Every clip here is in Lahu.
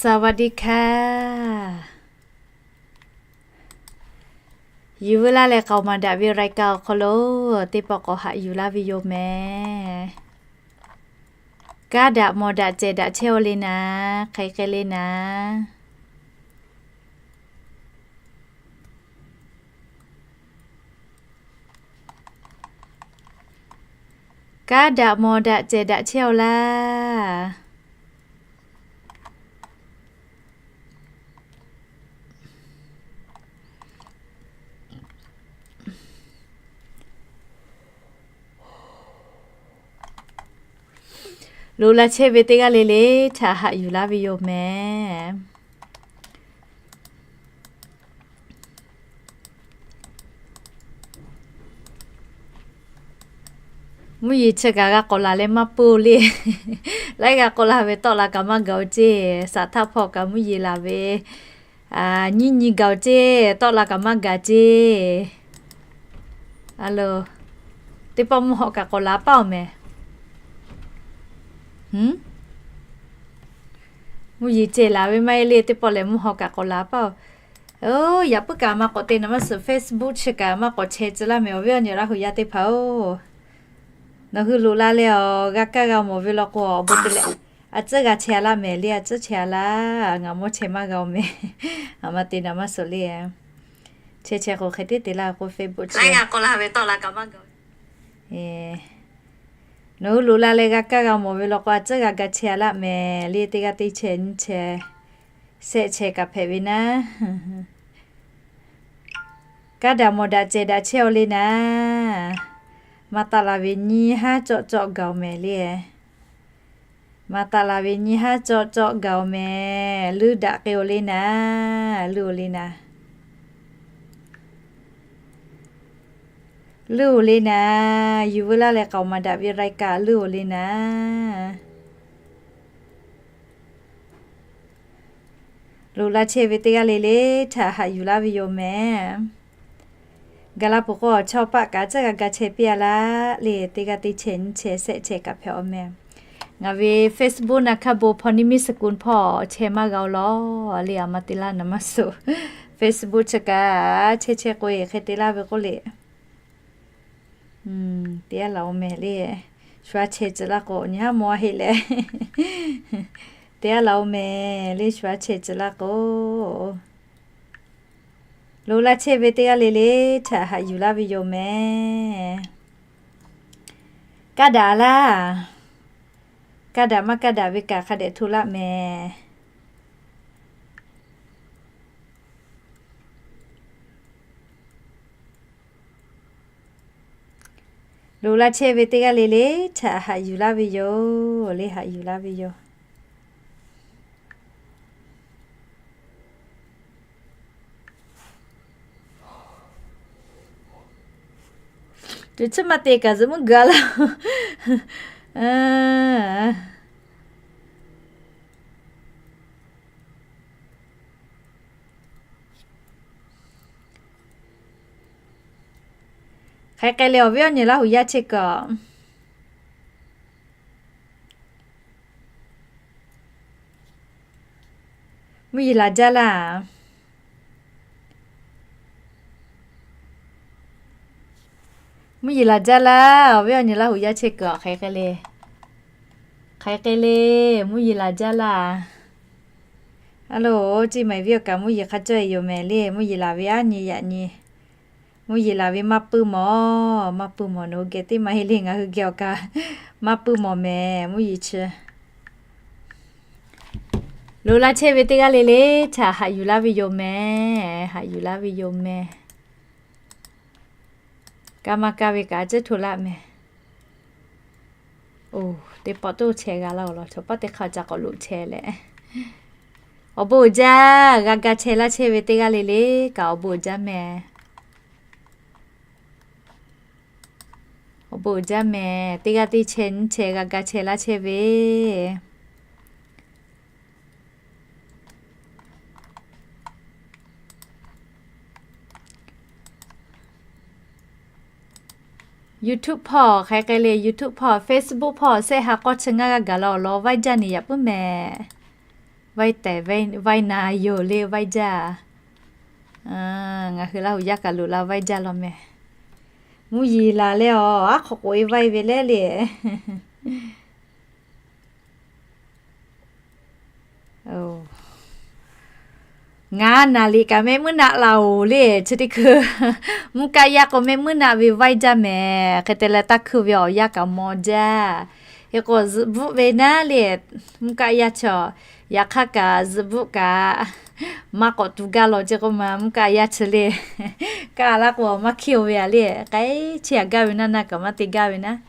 สวัสดีค่ะ Yuˬ veu laˇ leh k'aoˍ maˍ daꞈ ve รายการ awˬ hk'aw lo teˇ pawˆ k'awꞈ haꞈ yuˬ laˇ ve yoˬ mehˍ. Kaˇ daꞈ mawˬ daꞈ cehˬ daꞈ chehˇ-aw le naˍ, hk'aˬ hk'e le naˍ. Kaˇ daꞈ mawˬ daꞈ cehˬ daꞈ chehˇ-aw laˇ. Loꞈ la chehˇ ve teˇ g'aˇ le le htaꞈ haꞈ yuˬ laˇ ve yoˬ mehˍ. Mvuhˇ yeˬ chi kaꞈ g'a k'awꞈ laˬ leh maˇ peuˬ le. Laiˉ g'a k'awꞈ la ve tawˆ la kaꞈ maˇ gaˬ-oˬ ceˇ. Saˍ htaˇ hpawˇ kaꞈ mvuhˇ yeˬ laˬ ve nyiˇ nyi gaˬ-oˬ ceˇ, tawˆ la kaꞈ maˇ gaˬ ceˇ. A lo, teˇ pawˆ mvuhˇ hawˉ kaꞈ k'awꞈ la paˇ-oˬ mehˍ. Mvuhˇ yeˬ cehˬ laˬ ve maˇ heˆ le, teˇ pawˆ lehˬ mvuhˇ hawˉ kaꞈ k'awꞈ la paˇ-oˬ. Oˬ, yaꞈ puiˉ kaꞈ maˇ k'awꞈ te naˍ maˇ suhˍ, Facebook chi kaꞈ maˇ k'awꞈ chehˇ tcuh laˇ mehˍ. Awˬ viˉ awˬ nyi Laˇ huˍ yaˇ teˇ hpaˍ-oˬ, nawˬ hui loꞈ la leh awˬ g'a kaˇ g'a mawˬ ve law k'o, awˬ bon te leh a tcuhˉ g'a chehˇ-a laˇ mehˍ le, a tcuhˉ chehˇ-a laˇ. Ngaˬ mawˇ chehˇ maˇ g'a-oˬ mehˍ. A ma te naˍ maˇ suhˍ le. Chehˇ chehˇ k'o hk'e teˇ te laˇ k'o Facebook chi nawˬ hui loꞈ la leh g'a kaˇ g'a mawˬ ve law k'o, a tcuhˉ g'a ga chehˇ-a laˇ mehˍ le. Teˇ g'aˇ teˇ chehˇ nyiˇ chehˇ shehˆ chehˇ kaꞈ hpehꞈ ve naˉ. Kaˇ daꞈ mawˬ daꞈ cehˬ daꞈ chehˇ-aw le naˍ. Maˇ taˆ la ve nyiˇ haˉ cawˆ cawˆ gaˬ-oˬ mehˍ le. Maˇ taˆ la ve nyiˇ haˉ cawˆ cawˆ gaˬ-oˬ mehˍ. Leuˆ daꞈ k'ai-oˬ le naˍ. Leuˆ-oˬ le naˍ. Leuˆ-oˬ le naˍ. Yuˬ veu laˇ leh k'aoˍ maˍ daꞈ ve รายการ leuˆ-oˬ le naˍ. Loꞈ la chehˇ ve teˇ g'aˇ le le htaꞈ haꞈ yuˬ laˇ ve yoˬ mehˍ. Gaˬ la peuˬ k'o, chaw paˆ kaꞈ tcuhˉ g'a ga chehˇ piˇ-a laˇ le. Teˇ g'aˇ teˇ chehˇ nyiˇ chehˇ shehˆ chehˇ kaꞈ hpehꞈ-aw mehˍ. Ngaˬ ve Facebook naˍ hkaˇ bon hpaw niˇ miˇ suhˍ kun hpawˇ chehˇ maˇ g'a-oˬ law le. A ma te laˇ naˍ maˇ suhˍ. Facebook chi kaꞈ chehˇ chehˇ k'o-e hk'e te laˇ ve k'oˆ le. Te-a laˬ-oˬ mehˍ le. Shu a chehˇ tcuh laˇ k'o, nyi haˉ mawˇ a heˆ leh. Te-a laˬ-oˬ mehˍ le, shu a chehˇ tcuh laˇ k'o. Loꞈ la chehˇ ve teˇ g'aˇ le le htaꞈ haꞈ yuˬ laˇ ve yoˬ mehˍ. Kaˇ daꞈ laˇ. Kaˇ daꞈ maˇ kaˇ daꞈ ve kaꞈ hk'a dehꞈ hto laˇ mehˍ. Loꞈ la chehˇ ve teˇ g'aˇ le le htaꞈ haꞈ yuˬ laˇ ve yoˬ le, haꞈ yuˬ laˇ ve yoˬ. Tuˬ chiˇ maˇ te kaꞈ zuhꞈ mvuhˇ g'a laˇ. Hk'aˬ hk'e le awˬ viˉ awˬ nyi Laˇ huˍ yaˇ chehˇ kaꞈ, mvuhˇ yeˬ laˬ jaˇ laˇ. Mvuhˇ yeˬ laˬ jaˇ laˇ. Awˬ viˉ awˬ nyi Laˇ huˍ yaˇ chehˇ kaꞈ hk'aˬ hk'e le, hk'aˬ hk'e le, mvuhˇ yeˬ laˬ jaˇ laˇ. A lo, ceˇ maˬ viˉ awˬ kaꞈ mvuhˇ yeˬ hk'a cawˇ-e yoˬ mehˍ le. Mvuhˇ yeˬ laˬ ve aˉ nyi yaꞈ nyi, mvuhˇ yeˬ laˬ ve maˇ puiˉ mawˬ, maˇ puiˉ mawˬ. Nawˬ hui geh teˇ maˬ heˆ le, ngaˬ hui geh awˬ kaꞈ maˇ puiˉ mawˬ mehˍ. Mvuhˇ yeˬ chi loꞈ la chehˇ ve teˇ g'aˇ le le htaꞈ haꞈ yuˬ laˇ ve yoˬ mehˍ. Haꞈ yuˬ laˇ ve yoˬ mehˍ. Kaˇ maˇ kaˇ ve kaꞈ a ciˉ hto laˇ mehˍ. Oˬ, teˇ pawˆ toˇ chehˇ g'a laˇ-oˬ law, chaw paˆ teˇ hk'aˇ ca k'awꞈ loꞈ chehˇ leh, awˬ bon uiˍ jaˇ. G'a ga chehˇ laˇ chehˇ ve teˇ g'aˇ le le kaꞈ awˬ bon uiˍ jaˇ mehˍ. Awˬ bon uiˍ jaˇ mehˍ. Teˇ g'aˇ teˇ chehˇ nyiˇ chehˇ g'a ga chehˇ laˇ chehˇ ve YouTube hpawˇ hk'aˬ hk'e le, YouTube hpawˇ, Facebook hpawˇ shehˆ ha k'awˇ chi ngaˇ g'a gaˬ la awˬ lawn vaiˇ jaˇ ni yaꞈ puiˉ mehˍ. Vaiˇ tehˬ vaiˇ na yoˬ le, vaiˇ jaˇ. Ngaˬ hui Laˇ huˍ yaˇ kaꞈ loꞈ la vaiˇ jaˇ law meh. Mvuhˇ yeˬ laˬ leh awˬ aˉ hk'aw k'oꞈ e vaiˇ ve leh le. Ngaˬ naˬ liꞈ kaꞈ mehˆ muiˉ naˆ laˬ oˬ le, chi teˇ hkui. Mvuhˇ kaˆ yaˇ k'o mehˆ muiˉ naˆ ve vaiˇ jaˇ mehˍ. Hk'e te leh taˇ hkuiˇ ve awˬ yanˇ kaꞈ maw jaˇ. Hk'e k'o zuhꞈ bvuhˆ ve naˉ le, mvuhˇ kaˆ yaˇ chaw. Yaꞈ hk'aˇ kaꞈ zuhꞈ bvuhˆ kaꞈ maˇ k'awꞈ tu gaˇ law ceˇ k'oˆ ma, mvuhˇ kaˆ yaˇ chi le. Kaˇ laˇ k'o maˇ hkiˇ-oˬ ve a le, k'ai chehˇ a gaˇ ve naˉ naˇ kaꞈ maˇ te gaˇ ve naˉ.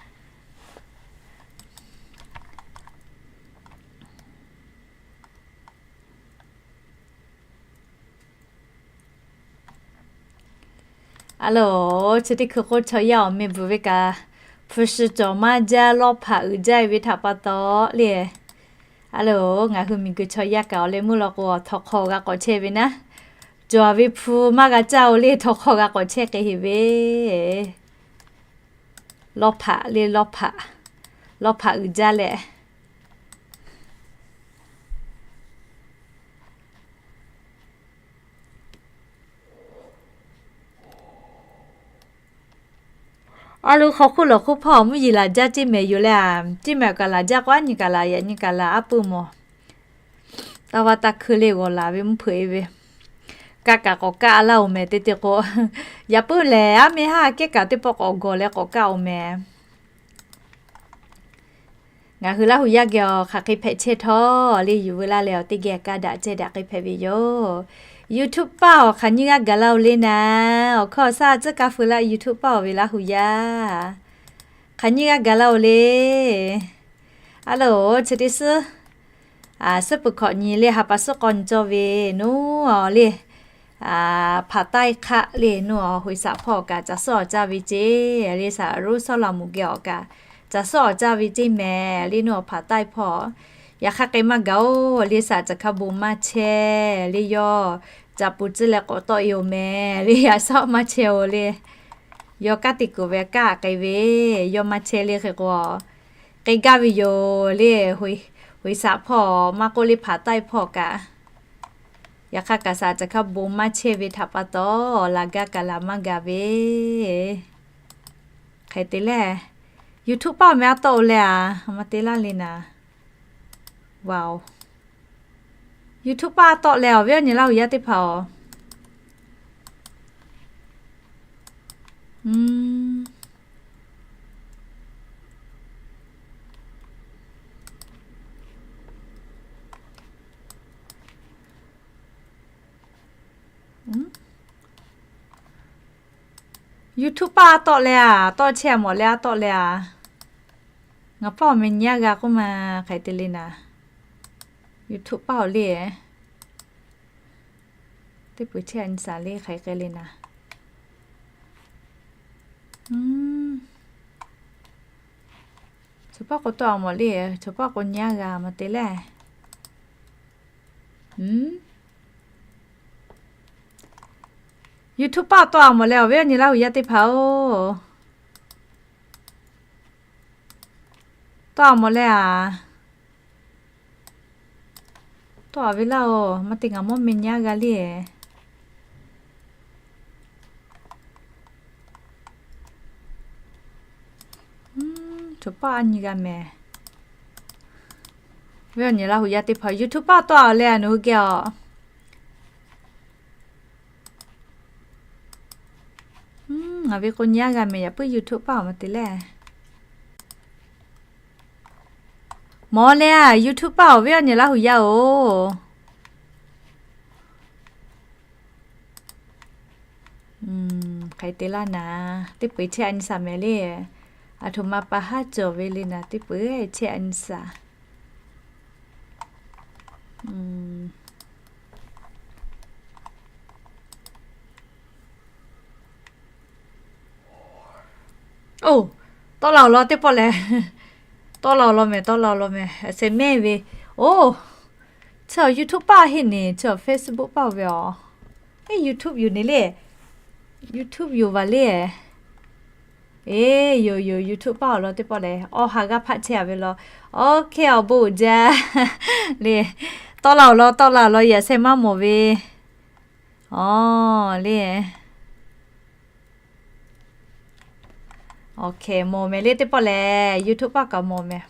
A loˬ, chi teˇ hkui k'o chaw yaˇ awˬ meh bvuhˬ ve kaꞈ, hpu shi cawˬ maˇ jaˇ, lawˇ hpaꞈ uiˍ jaˇ ve htaꞈ pa taw le. A loˬ, ngaˬ hui miˬguiˬ chaw yaˇ kaꞈ awˬ leh meuˇ law k'o, htawnˍ hk'aw g'a k'awꞈ chehˇ ve naˉ, cawˬ ve hpu maˇ g'a caˇ-oˬ le, htawnˍ hk'aw g'a k'awꞈ chehˇ k'ai heˍ ve. Lawˇ hpaꞈ le, lawˇ hpaꞈ, lawˇ hpaꞈ uiˍ jaˇ leh. A loˬ, hk'aw hk'oˆ lawˬ hk'oˆ hpawˇ mvuhˇ yeˬ laˬ jaˇ ceˇ mehˍ yoˬ leh a, ceˇ mehˍ kaꞈ laˬ jaˇ k'o, aˉ nyi kaꞈ laˬ, yaꞈ nyi kaꞈ laˬ, aˉ pui mawˬ. Taˇ vaˇ taˇ hkui le g'awˬ laˬ ve mvuhˇ hpeuꞈ e ve. Kaˇ kaꞈ k'awꞈ kaˇ laˇ-oˬ mehˍ teˇ teˇ k'o. Yaꞈ puiˉ lehˬ, aˉ meh haˉ kehˉ kaꞈ teˇ pawˆ k'awꞈ gawˬ leh k'awꞈ kaˇ-oˬ mehˍ. Ngaˬ hui Laˇ huˍ yaˇ geh awˬ hk'aˬ hk'e hpehꞈ chehˇ htawˇ le, yuˬ veu laˇ leh awˬ teˇ geh kaˇ daꞈ cehˇ daꞈ k'ai hpehꞈ ve yoˬ. YouTube paˇ awˬ hk'aˬ nyi g'aˇ gaˬ laˇ-oˬ le naˍ, awˬ hkawˇ awˬ shaˉ tcuhˉ kaˇ feu laˇ, YouTube paˇ awˬ ve Laˇ huˍ yaˇ. Hk'aˬ nyi g'aˇ gaˬ laˇ-oˬ le. A loˬ, chi teˇ suhˉ suhˉ peuˬ hkawꞈ nyi le, ha pa suhˉ k'aw nyi cawˇ ve nuˇ awˬ le. Hpaˍ taiˇ hk'aˆ le nuˇ awˬ, hoꞈ saꞈ hpawˇ awˬ kaꞈ caˬ suhˉ awˬ caˇ ve ceˇ le, saˍ roˉ sawˉ laꞈ moˍ geh awˬ kaꞈ caˬ suhˉ awˬ caˇ ve ceˇ mehˍ le nuˇ awˬ, hpaˍ taiˇ hpawˇ. Yaꞈ hk'aˇ k'ai maˇ gaˬ-oˬ le, saˍ caˬ hk'a bon maˇ chehˇ le, yawˇ caꞈ pu tcuhˉ leh k'awꞈ tawˆ e-oˬ mehˍ le, yaꞈ suhˉ maˇ chehˇ-oˬ le. Yawˇ kaˉ te kuˬ ve kaˇ k'ai ve, yawˇ maˇ chehˇ le hk'e k'o, k'ai gaˇ ve yoˬ le. Hoꞈ saꞈ hpawˇ maˇ k'oˆ le, hpaˍ taiˇ hpawˇ kaꞈ. Yaꞈ hk'aˇ kaꞈ saˍ caˬ hk'a bon maˇ chehˇ ve htaꞈ pa taw, laˬ gaˇ kaꞈ laˬ maˇ gaˬ ve. Hk'e te leh, YouTube paˇ awˬ meh a tawˆ-oˬ leh a, maˇ te laˇ le naˍ. Wow. YouTube paˇ a tawˆ leh awˬ viˉ awˬ nyi Laˇ huˍ yaˇ teˇ hpaˍ-oˬ. YouTube paˇ a tawˆ leh a, tawˆ chehˇ a mawˬ leh a tawˆ leh a. Ngaˬ paˇ awˬ meh nyi a g'a k'oˆ ma, hk'aˬ hk'e te le naˍ. YouTube paˇ awˬ le. Teˇ peuˬ chehˇ a nyi shaˍ le, hk'aˬ hk'e le naˍ. Choˬ paˇ k'o tawˆ a mawˬ le, choˬ paˇ k'o nyi a g'a maˇ te leh. YouTube paˇ tawˆ a mawˬ leh awˬ viˉ awˬ nyi Laˇ huˍ yaˇ teˇ hpaˍ-oˬ. Tawˆ a mawˬ leh a. Tawˆ a ve laˇ-oˬ, maˇ te ngaˬ mawˇ meh nyi a g'a le. Choˬ paˇ a nyi g'a mehˍ. Viˉ awˬ nyi Laˇ huˍ yaˇ teˇ hpaˍ YouTube paˇ tawˆ a leh a nawˬ hui geh a. Ngaˬ ve k'o nyi a g'a mehˍ, yaꞈ puiˉ YouTube paˇ awˬ maˇ te leh. Mawˬ leh a, YouTube paˇ awˬ viˉ awˬ nyi Laˇ huˍ yaˇ-oˬ. Hk'aˬ hk'e te laˇ naˍ, teˇ peuˬ chehˇ a nyi shaˍ mehˍ le. Aˬ htoꞈ ma pa haˉ cawˬ ve le naˍ, teˇ peuˬ chehˇ a nyi shaˍ. Oˇ, tawˆ la awˬ lawn teˇ pawˆ lehˬ, tawˆ la awˬ lawn mehˍ, tawˆ la awˬ lawn mehˍ, a sheh mehˇ ve. Oˇ, chi awˬ YouTube paˇ heˆ neˍ, chi awˬ Facebook paˇ ve aˬ. Eˇ, YouTube yoˬ neˍ le. YouTube yoˬ vaˬ le. Eˇ, yoˬ yoˬ, YouTube paˇ awˬ lawn teˇ pawˆ lehˬ, awˬ ha g'aˇ hpaˆ chehˇ a ve law. Awˬ hk'e awˬ bon uiˍ jaˇ le. Tawˆ la awˬ lawn, tawˆ la awˬ lawn, yaꞈ sheh maˇ mawˬ ve. Aw, le. Awˬ hkeh mawˬ mehˍ le teˇ pawˆ lehˬ, YouTube paˆ kaꞈ mawˬ mehˍ.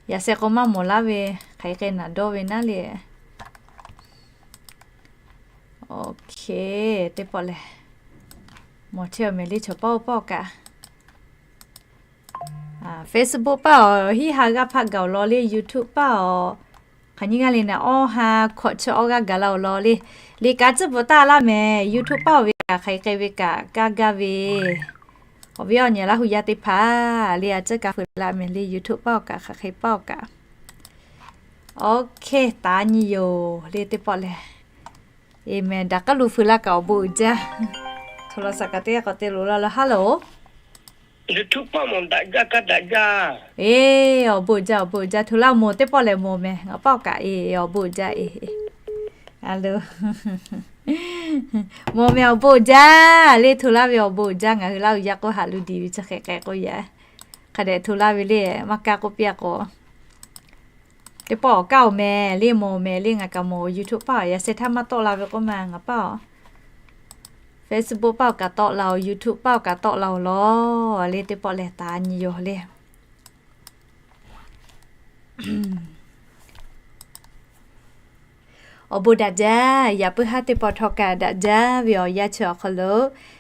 Yaꞈ sheh k'o maˇ mawˬ laˇ ve, hk'aˬ hk'e naˍ dawˇ ve naˉ le. Awˬ hkeh teˇ pawˆ lehˬ, mawˬ chehˇ awˬ mehˍ le chaw paˆ oˇ paˆ kaꞈ. Facebook paˆ awˬ hiˉ ha g'aˇ hpaˆ gaˬ awˬ lawn le, YouTube paˆ awˬ hk'aˬ nyiˇ g'aˇ le naˍ, awˇ ha hkawꞈ chi awˇ g'aˇ gaˬ la awˬ lawn le. Liꞈ kaꞈ tcuhˉ bvuhꞈ taˍ laˇ mehˍ, YouTube paˆ awˬ ve kaꞈ hk'aˬ hk'e ve kaꞈ kaˇ gaˇ ve. Awˬ viˉ awˬ nyi Laˇ hu yaˇ teˇ hpaˍ le, a ciˉ ka feu la mehˍ le, YouTube paˆ awˬ kaꞈ hk'aˬ hk'e paˆ awˬ kaꞈ. Awˬ hkeh taˍ nyi yoˬ le teˇ pawˆ lehˬ. Eˬ mehˍ, daꞈ k'aˉ lo feu laˇ kaꞈ awˬ bon uiˍ jaˇ. Hto la saˍ kaꞈ teˇ g'aˇ k'awꞈ te loꞈ la le. Hello. YouTube paˆ mawˬ daꞈ jaˇ, kaˇ daꞈ jaˇ. Eˬ, awˬ bon uiˍ jaˇ, awˬ bon uiˍ jaˇ. Hto la mawˬ teˇ pawˆ lehˬ mawˬ mehˍ, ngaˬ paˆ awˬ kaꞈ. Eˬ, awˬ bon uiˍ jaˇ eˬ. Hello. Mawˬ mehˍ, awˬ bon uiˍ jaˇ le. Hto laˇ ve awˬ bon uiˍ jaˇ. Ngaˬ hui Laˇ hu yaˇ k'oˆ haꞈ lu diˍ ve chi hk'e k'ai k'oˆ yaꞈ. Hk'a dehꞈ hto laˇ ve le, maˇ kaˇ k'oˆ piˇ a k'o. Teˇ pawˆ awˬ kaˇ awˬ mehˍ le, mawˬ mehˍ le, ngaˬ kaꞈ mawˬ. YouTube paˆ yaꞈ sheh htaˇ maˇ tawˆ la ve k'oˆ ma, ngaˬ paˆ awˬ. Facebook paˆ awˬ kaꞈ tawˆ la oˬ, YouTube paˆ awˬ kaꞈ tawˆ la oˬ law le teˇ pawˆ lehˬ taˍ nyi yoˬ le. Awˬ bon daꞈ jaˇ. Yaꞈ puiˉ haˉ teˇ pawˆ htawˇ kaꞈ daꞈ jaˇ ve awˬ yanˇ chi awˬ hk'aw lo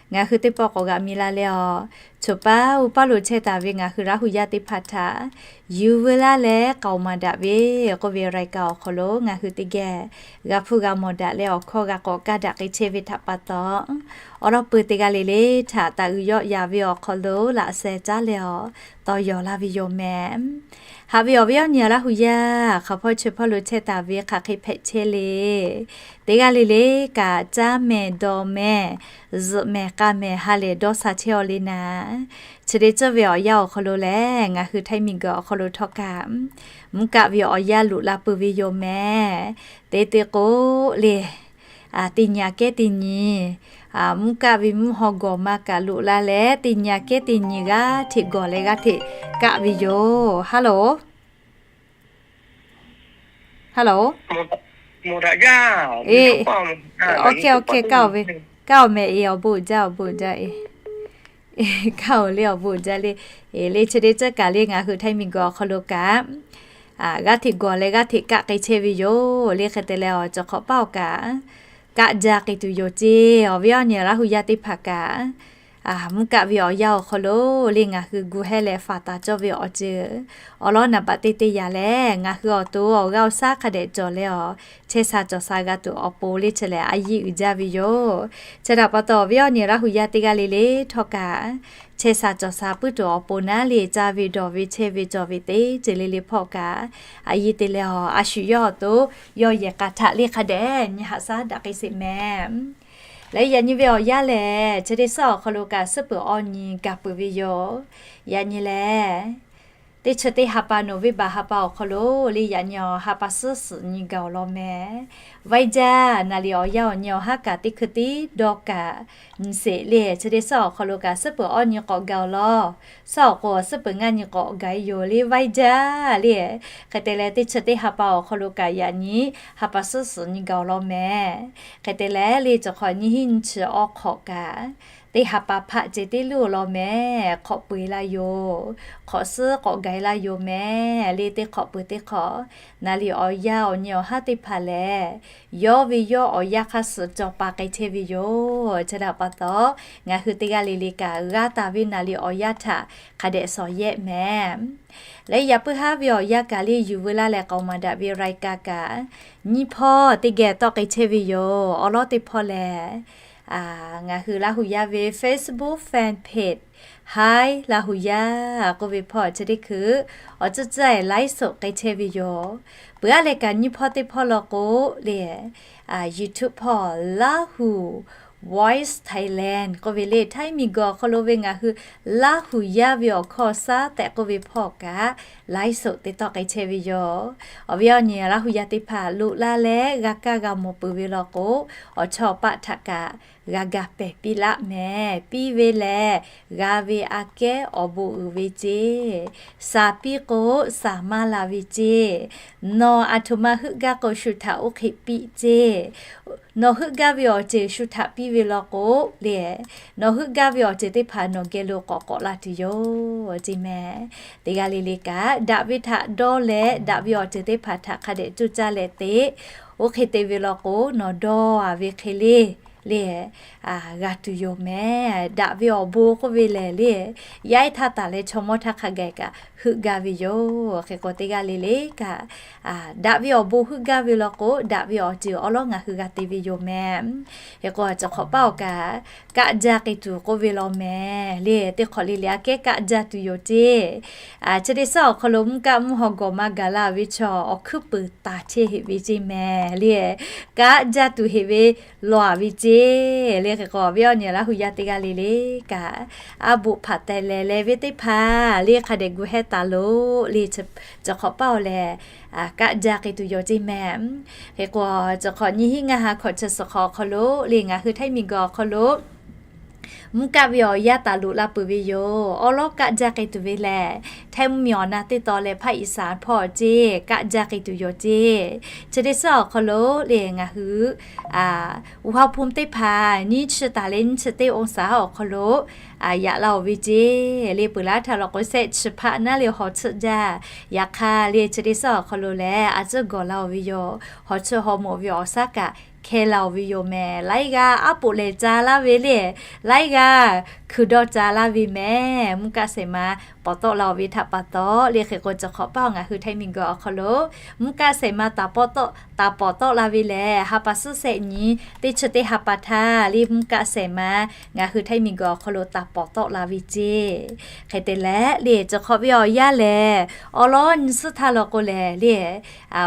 ngaˬ hui teˇ pawˆ k'awꞈ g'aꞈ mi la leh awˬ, choˬ paˉ uˉ paˉ lo chehˇ taˍ ve ngaˬ hui Laˇ hu yaˇ teˇ hpaˍ htaꞈ yuˬ veu laˇ leh k'aoˍ maˍ daꞈ ve k'oˆ ve รายการ awˬ hk'aw lo ngaˬ hui teˇ geh g'a hpuˇ g'a mawˬ daꞈ leh awˬ hkawˇ g'a k'awꞈ kaˇ daꞈ k'ai chehˇ ve htaꞈ pa taw, awˬ lawn peuˬ teˇ g'aˇ le le htaꞈ taˍ uiˍ yawˆ yaˍ ve awˬ hk'aw lo laꞈ sheh caˉ leh awˬ tawˇ yawˬ laˇ ve yoˬ mehˍ. Haꞈ ve awˬ viˉ awˬ nyi Laˇ hu yaˇ, hk'aˬ hpawˇ chi hpawˇ lo chehˇ taˍ ve hk'aˬ hk'e hpehꞈ chehˇ le. Teˇ g'aˇ le le kaꞈ caˇ mehˍ dawˬ mehˍ, zuhꞈ mehˍ k'a mehˍ ha lehˬ dawˇ sha chehˇ aw le naˍ. Chi te tcuhˇ ve awˬ yanˇ awˬ hk'aw lo lehˬ, ngaˬ hui Htaiˇ miˬguiˬ awˬ hk'aw lo htawˇ kaꞈ mvuhˇ kaˆ ve awˬ yanˇ loꞈ la peuˬ ve yoˬ mehˍ. Teˇ te k'o le, teˇ nyi aꞈ kehˉ teˇ nyi, mvuhˇ kaˆ ve mvuhˇ haw gawˬ ma kaꞈ loꞈ la leh, teˇ nyi aꞈ kehˉ teˇ nyi g'aˇ hteꞈ gawˬ leh g'aˇ hteꞈ kaˆ ve yoˬ. Hello. Hello. Awˬ hkeh, awˬ hkeh, kaˇ oˬ ve, kaˇ oˬ mehˍ eˬ, awˬ bon uiˍ jaˇ, awˬ bon uiˍ jaˇ eˬ. Kaˇ oˬ le, awˬ bon uiˍ jaˇ le. Eˬ le, chi te tcuhˇ kaꞈ le ngaˬ hui Htaiˇ miˬguiˬ awˬ hk'aw lo kaꞈ g'aˇ hteꞈ gawˬ leh g'aˇ hteꞈ kaˆ k'ai chehˇ ve yoˬ le. Hk'e te leh awˬ cawˬ hk'awꞈ paˆ awˬ kaꞈ kaˆ jaˇ k'ai tuˬ yoˬ ceˇ. Awˬ viˉ awˬ nyi Laˇ hu yaˇ teˇ hpaˍ kaꞈ mvuhˇ kaˆ ve awˬ yanˇ awˬ hk'aw lo le ngaˬ hui gu hehˇ leh faˍ taˍ cawˇ ve awˬ ceuˬ awˬ lawn naˍ baꞈ te te yaꞈ leh, ngaˬ hui awˬ to awˬ g'aˇ awˬ shaˉ hk'a dehꞈ cawˬ leh awˬ chehˇ sha cawˬ sha g'a tuˬ awˬ pon le chi lehˬ a yiˇ uiˍ jaˇ ve yoˬ. Chi htaꞈ pa taw awˬ viˉ awˬ nyi Laˇ hu yaˇ teˇ g'aˇ le le htawˇ kaꞈ chehˇ sha cawˬ sha puiˉ tuˬ awˬ pon naˉ le caˇ ve dawˬ ve chehˇ ve cawˬ ve teˇ ceuˬ le le hpawˇ kaꞈ a yiˇ te leh awˬ a shu yawˇ awˬ to yawˇ yehˬ k'a htaꞈ le hk'a dehꞈ nyi haꞈ shaˉ daꞈ k'ai sheˍ mehˍ. Leh yaꞈ nyi ve awˬ yanˇ lehˬ, chi te suhˉ awˬ hk'aw lo kaꞈ suhˉ peuˬ awˬ nyi gaˬ peuˬ ve yoˬ. Yaꞈ nyi lehˬ, teˇ chi teˇ ha pa November ha pa awˬ hk'aw lo le yaꞈ nyi awˬ ha pa suhˉ suhˍ nyi gaˬ awˬ lawn mehˍ. Vaiˇ jaˇ naˍ liꞈ awˬ yanˇ awˬ nyi awˬ haˉ kaꞈ teˇ hkui tiˉ dawˇ kaꞈ nyi sheˍ le. Chi te suhˉ awˬ hk'aw lo kaꞈ suhˉ peuˬ awˬ nyi k'awꞈ gaˬ awˬ lawn, suhˉ awˬ k'o suhˉ peuˬ ngaˇ nyi k'awꞈ gaˬ e yoˬ le, vaiˇ jaˇ le. Hk'e te leh teˇ chi teˇ ha pa awˬ hk'aw lo kaꞈ yaꞈ nyi ha pa suhˉ suhˍ nyi gaˬ awˬ lawn mehˍ. Hk'e te leh le cawˬ hk'awꞈ nyiˇ hinˉ nyiˇ chi awˬ hk'awꞈ kaꞈ teˇ ha pa hpaˆ ceh tiˉ luˇ awˬ lawn mehˍ. Hk'awꞈ peu eˬ laˇ yoˬ. Hk'awꞈ suhˉ k'awꞈ gaˬ e laˇ yoˬ mehˍ le. Teˇ hk'awꞈ peuˬ teˇ hk'awꞈ naˍ liꞈ awˬ yanˇ awˬ nyi awˬ haˉ teˇ hpaˍ lehˬ, yawˇ ve yawˇ awˬ yanˇ hk'aˇ suh cawˬ pa k'ai chehˇ ve yoˬ. Chi htaꞈ pa taw, ngaˬ hui teˇ g'aˇ le le kaꞈ g'a taˍ ve naˍ liꞈ awˬ yanˇ htaꞈ hk'a dehꞈ shawˍ yehˆ mehˍ. Leh yaꞈ puiˉ haˉ ve awˬ yanˇ kaꞈ le yuˬ veu laˇ leh k'aoˍ maˍ daꞈ ve รายการ kaꞈ nyiˇ hpawˇ teˇ geh tawˆ k'ai chehˇ ve yoˬ. Awˬ lawn teˇ hpawˇ lehˬ, ngaˬ hui Laˇ hu yaˇ ve Facebook fan page Hi Laˇ hu yaˇ k'oˆ ve hpawˇ chi teˇ hkui awˬ tcuhˉ tcuhˉ e ไลฟ์สด k'ai chehˇ ve yoˬ. Peuˬ aˉ leh kaꞈ nyiˇ hpawˇ teˇ hpawˇ law k'o le, YouTube hpawˇ Laˇ hu Voice Thailand k'oˆ ve le, Htaiˇ miˬguiˬ awˬ hk'aw lo ve ngaˬ hui Laˇ huˍ yaˇ ve awˬ hkawˇ awˬ saˉ tehꞈ k'oˆ ve hpawˇ kaꞈ, ไลฟ์สด te tawˆ k'ai chehˇ ve yoˬ. Awˬ viˉ awˬ nyi Laˇ huˍ yaˇ teˇ hpaˍ loꞈ laˇ leh g'a kaˇ g'a mawˬ peuˬ ve law k'o, awˬ chawˇ awˬ paˆ htaꞈ kaꞈ g'a ga pehˬ piˇ laˆ mehˍ. Piˇ ve lehˬ, g'a ve aꞈ kehˉ awˬ bon uiˍ ve ceˇ. Saˍ piˇ k'o, saˍ maˇ la ve ceˇ. Nawˬ aˬ htoꞈ ma heuˆ gaˇ k'o, shu htaꞈ oˇ hk'e piˇ ceˇ. Nawˬ heuˆ gaˇ ve awˬ ceuˬ shu htaꞈ piˇ ve law k'o le, nawˬ heuˆ gaˇ ve awˬ ceuˬ teˇ hpaˍ nawˬ geh lo k'awꞈ k'awꞈ la tuˬ yoˬ ceˇ mehˍ. Teˇ g'aˇ le le kaꞈ, daꞈ ve htaꞈ dawˇ leh daꞈ ve awˬ ceuˬ teˇ hpaˍ htaꞈ hk'a dehꞈ coˇ caˇ leh te, oˇ hk'e te ve law k'o, nawˬ dawˇ a ve hk'e le le g'a tuˬ yoˬ mehˍ. Daꞈ ve awˬ bon k'oˆ ve lehˬ le, yaˇ ehˉ htaˇ taˍ leh chaw mawˇ htaˇ hk'a gaˬ kaꞈ heuˆ gaˇ ve yoˬ. Hk'e k'o, teˇ g'aˇ le le kaꞈ, daꞈ ve awˬ bon heuˆ gaˇ ve law k'o, daꞈ ve awˬ ceuˬ awˉ lawˉ ngaˬ hui g'a te ve yoˬ mehˍ. Hk'e k'o, cawˬ hk'awꞈ paˇ awˬ kaꞈ, kaˆ jaˇ k'ai tuˬ k'oˆ ve law mehˍ le. Teˇ hk'awꞈ le le aꞈ kehˉ kaˆ jaˇ tuˬ yoˬ ceˇ. Chi teˇ suhˉ awˬ hk'aw lo mvuhˇ kaˆ mvuhˇ haw gawˬ maˇ gaˬ la ve chaw awˬ hkuiˉ puiˍ taˍ chehˇ heꞈ ve ceˇ mehˍ le. Kaˆ jaˇ tuˬ heꞈ ve law a ve ceˇ le. Hk'e k'o, awˬ viˉ awˬ nyi Laˇ huˍ yaˇ teˇ g'aˇ le le kaꞈ, aˉ boˆ hpaꞈ teh leh leh ve teˇ hpaˍ le hk'a dehꞈ gu hehˉ taˍ loˬ le. Cawˬ hk'awꞈ paˇ awˬ lehˬ, kaˆ jaˇ k'ai tuˬ yoˬ ceˇ mehˍ. Hk'e k'o, cawˬ hk'awꞈ nyiˇ hinˉ ngaˇ ha hkawꞈ chi suhˍ hk'awꞈ awˬ hk'aw lo le, ngaˬ hui Htaiˇ miˬguiˬ awˬ hk'aw lo mvuhˇ kaˆ ve awˬ yanˇ taˍ loꞈ la peuˬ ve yoˬ. Awˉ lawˉ kaˆ jaˇ k'ai tuˬ ve lehˬ, Htaiˇ mvuhˇmiˬ awˬ na teˇ taw leh hpaˆ iˍ saˍ hpawˇ ceˇ kaˆ jaˇ k'ai tuˬ yoˬ ceˇ. Chi teˇ suhˉ awˬ hk'aw lo le, ngaˬ hui อุณหภูมิ teˇ hpaˍ nyiˇ chi taˍ leh nyiˇ chi teˇ องศา awˬ hk'aw lo yaꞈ la oˬ ve ceˇ. Le peuˬ laˇ htaˇ law k'o, shehˆ chi hpaˆ naˉ le haw tsuhˆ jaˇ. Yaꞈ hk'aˇ le, chi teˇ suhˉ awˬ hk'aw lo lehˬ, a tcuhˉ gawˬ la oˬ ve yoˬ. Haw tsuhˆ haw mawˬ ve awˬ shaˉ kaꞈ hkeh la oˬ ve yoˬ mehˍ. Laiˉ g'aˇ aˉ poꞈ lehˬ ca laˇ ve le, laiˉ g'aˇ hkui dawˇ ca laˇ ve mehˍ. Mvuhˇ kaˆ shehˍ ma pawˍ tawˆ la oˬ ve htaꞈ pa taw le. Hk'e k'o, cawˬ hk'awꞈ paˇ ngaˬ hui Htaiˇ miˬguiˬ awˬ hk'aw lo mvuhˇ kaˆ shehˍ ma taˍ pawˍ tawˆ, taˍ pawˍ tawˆ la ve lehˬ, ha pa suhˉ shehˆ nyi teˇ chi teˇ ha pa htaˇ le, mvuhˇ kaˆ shehˍ ma ngaˬ hui Htaiˇ miˬguiˬ awˬ hk'aw lo taˍ pawˍ tawˆ la ve ceˇ. Hk'e te leh le, cawˬ hk'awꞈ ve awˬ yanˇ lehˬ, awˉ lawˉ nyi suhˉ htaˇ law k'o lehˬ le,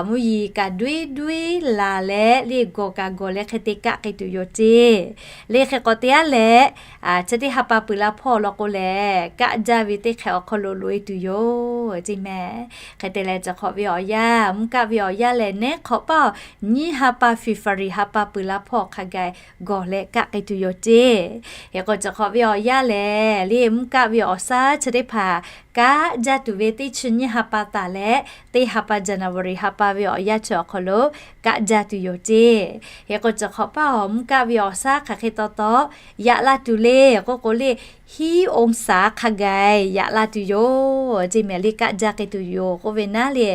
mvuhˇ yiˍ kaꞈ duiˉ duiˉ laˬ leh le, gawˬ kaꞈ gawˬ leh hk'e te kaˆ k'ai tuˬ yoˬ ceˇ. Le hk'e k'awꞈ te aˉ leh, chi teˇ ha pa peuˬ la hpawˇ law k'o lehˬ, kaˆ jaˇ ve teˇ hk'e awˬ hk'aw lo loꞈ e tuˬ yoˬ ceˇ mehˍ. Hk'e te leh, cawˬ hk'awꞈ ve awˬ yanˇ, mvuhˇ kaˆ ve awˬ yanˇ lehˬ, neˉ hk'awꞈ paˇ nyiˇ ha pa February ha pa peuˬ la hpawˇ hk'a gaˬ gawˬ leh kaˆ k'ai tuˬ yoˬ ceˇ. Hk'e k'o, cawˬ hk'awꞈ ve awˬ yanˇ lehˬ le, mvuhˇ kaˆ ve awˬ shaˉ chi teˇ hpaˍ kaˆ jaˇ tuˬ ve teˇ chi nyiˇ ha pa taˍ leh teˇ ha pa January ha pa ve awˬ yanˇ chi awˬ hk'aw lo kaˆ jaˇ tuˬ yoˬ ceˇ. Hk'e k'o, cawˬ hk'awꞈ paˇ awˬ mvuhˇ kaˆ ve awˬ shaˉ hk'aˬ hk'e taw taw yaꞈ la tuˬ le k'oˆ k'o le, hiˉ องศา hk'a gaˬ yaꞈ la tuˬ yoˬ ceˇ mehˍ. Le kaˆ jaˇ k'ai tuˬ yoˬ k'oˆ ve naˉ le,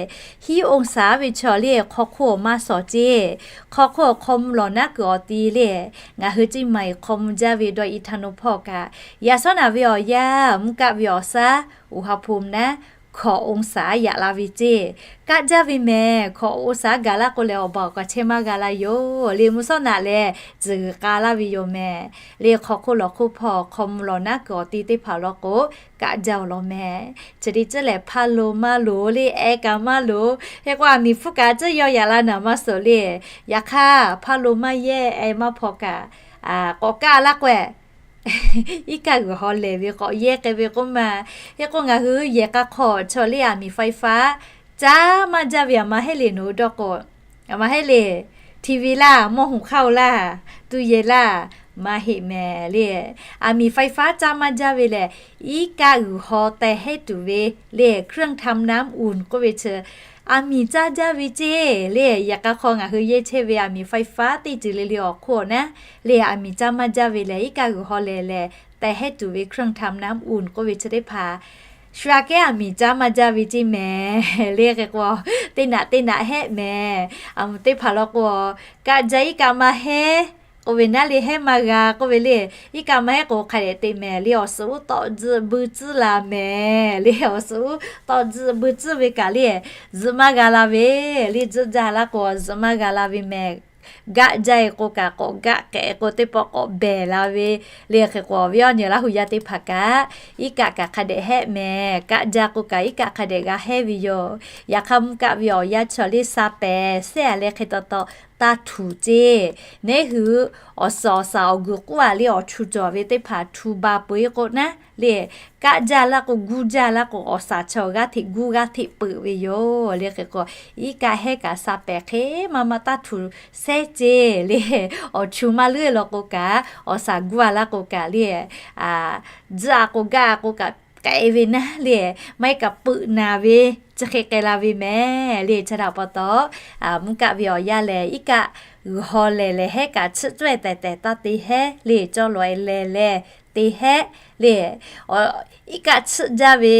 hiˉ องศา ve chaw le hk'aw hk'oˆ awˬ maˇ shawˍ ceˇ. Hk'aw hk'oˆ awˬ hk'aw mvuh lawˬ naˉ kuiˬ awˬ ti le, ngaˬ hui Ciˇ maˬ hk'aw mvuh jaˇ ve dawˇ i htaˇ naw hpawˇ kaꞈ, yaꞈ shawˉ naꞈ ve awˬ yanˇ mvuhˇ kaˆ ve awˬ shaˉ อุณหภูมิ naˉ hkawꞈ องศา yaꞈ la ve ceˇ. Kaˆ jaˇ ve mehˍ, hkawꞈ องศา gaˬ laˇ k'o lehˬ, awˬ baˬ awˬ kaꞈ chehˇ maˇ g'a la yoˬ. Le mvuhˇ shawˉ naꞈ lehˬ tzuhˬ g'uiˬ k'a laˇ ve yoˬ mehˍ. Le hk'aw hk'oˆ lawˬ hk'oˆ hpawˇ hk'aw mvuh lawˬ naˉ kuiˬ awˬ ti teˇ hpaˍ law k'o, kaˆ jaˇ oˬ law mehˍ. Chi teˇ ceuˬ lehˬ, hpaˇ lo maˇ loˍ le, eh kaꞈ maˇ loˍ. Hk'e k'o, aˬ miˍ hpfuhˇ kaꞈ tcuhˉ yaw yaꞈ la naˍ maˇ suhˍ le. Yaꞈ hk'aˇ, hpaˇ lo maˇ yehˇ, eh maˇ hpaw kaꞈ, k'awꞈ kaˆ laˇ k'o, iˉ kaˆ g'uiˬ haw lehˬ ve k'awꞈ yehˇ k'ai ve k'oˆ ma. Hk'e k'o, ngaˬ hui yehˬ k'a hk'aw chaw le aˬ miˍ ไฟฟ้า caˇ maˇ jaˇ ve aˬ ma heˆ le nawˬ hui dawˇ k'o, aˬ ma heˆ le, TV laˇ, mawˇ hoꞈ hk'aˇ oˬ laˇ, tu yehˬ laˇ, maˇ heˆ mehˍ le. Aˬ miˍ ไฟฟ้า caˇ maˇ jaˇ ve lehˬ, iˉ kaˆ g'uiˬ haw teh hehˉ tuˬ ve le เครื่องทำน้ำอุ่น k'oˆ ve chi aˬ miˍ caˇ jaˇ ve ceˇ le. Yehˬ k'a hk'aw ngaˬ hui yehˇ chehˇ ve aˬ miˍ ไฟฟ้า teˇ ceuˬ le le awˬ hk'oˆ naˉ le, aˬ miˍ caˇ maˇ jaˇ ve lehˬ, iˉ kaˆ g'uiˬ haw lehˬ lehˬ teh hehˉ tuˬ ve เครื่องทำน้ำอุ่น k'oˆ ve chi teˇ hpaˍ shu aꞈ kehˉ aˬ miˍ caˇ maˇ jaˇ ve ceˇ mehˍ le. Hk'e k'o, teˇ naꞈ teˇ naꞈ hehˆ mehˍ. Aˬ miˍ teˇ hpaˍ law k'o, kaˆ jaˇ iˉ kaˆ maˇ heˆ k'oˆ ve naˉ le, heˉ maˇ g'a k'oˆ ve le. Iˉ kaˆ maˇ heˆ k'o, hk'a dehꞈ te mehˍ le, awˬ suhˍ uˉ tawˆ tzuhˆ bui tcuhˉ la mehˍ le. Awˬ suhˍ uˉ tawˆ tzuhˆ bui tcuhˉ ve kaꞈ le, zuhꞈ maˇ g'a la ve le. Zuhˆ jaˇ laˇ k'o, zuhꞈ maˇ g'a la ve mehˍ. Gaˆ jaˇ e k'o kaꞈ, k'awꞈ gaˆ k'ehꞈ k'o, teˇ pawˆ k'awꞈ behˬ la ve le. Hk'e k'o, awˬ viˉ awˬ nyi Laˇ huˍ yaˇ teˇ hpaˍ kaꞈ, iˉ kaˆ kaꞈ hk'a dehꞈ hehˆ mehˍ. Kaˆ jaˇ k'o kaꞈ, iˉ kaˆ hk'a dehꞈ g'a hehˇ ve yoˬ. Yaꞈ hk'aˇ, mvuhˇ kaˆ ve awˬ yanˇ chaw le sa pehˍ sehˉ a leh hk'e taw taw taˇ htuꞈ ceˇ. Neˇ hui awˬ suhˍ awˬ shaˍ awˬ guiˬ k'oˆ-a le, awˬ chu cawˬ ve teˇ hpaˍ htu ba peuˬ-e k'o naˉ le, kaˆ jaˇ laˇ k'o, guˇ jaˇ laˇ k'o, awˬ shaˍ chi awˬ g'aˇ hteꞈ guˇ g'aˇ hteꞈ peuˬ ve yoˬ le. Hk'e k'o, iˉ kaˆ hehˉ kaꞈ sha pehˍ hk'e maˇ maˇ taˇ htuꞈ shehˉ ceˇ le. Awˬ chu maˇ leuˉ law k'o kaꞈ, awˬ shaˍ guˇ-a laˇ k'o kaꞈ le, tzuhˆ-a k'o gaˆ-a k'o kaꞈ k'ai ve naˉ le, maˇ heˆ kaꞈ peuꞈ naˍ ve, chi hk'e k'ai la ve mehˍ le. Chi htaꞈ pa taw, mvuhˇ kaˆ ve awˬ yanˇ lehˬ, iˉ kaˆ g'uiˬ haw lehˬ lehˬ hehˉ kaꞈ tsuhˆ cawehˇ tehˬ tehˬ taˇ te hehˉ le, cawˇ lawꞈ-e leh leh te hehˉ le. Iˉ kaˆ tsuhˆ jaˇ ve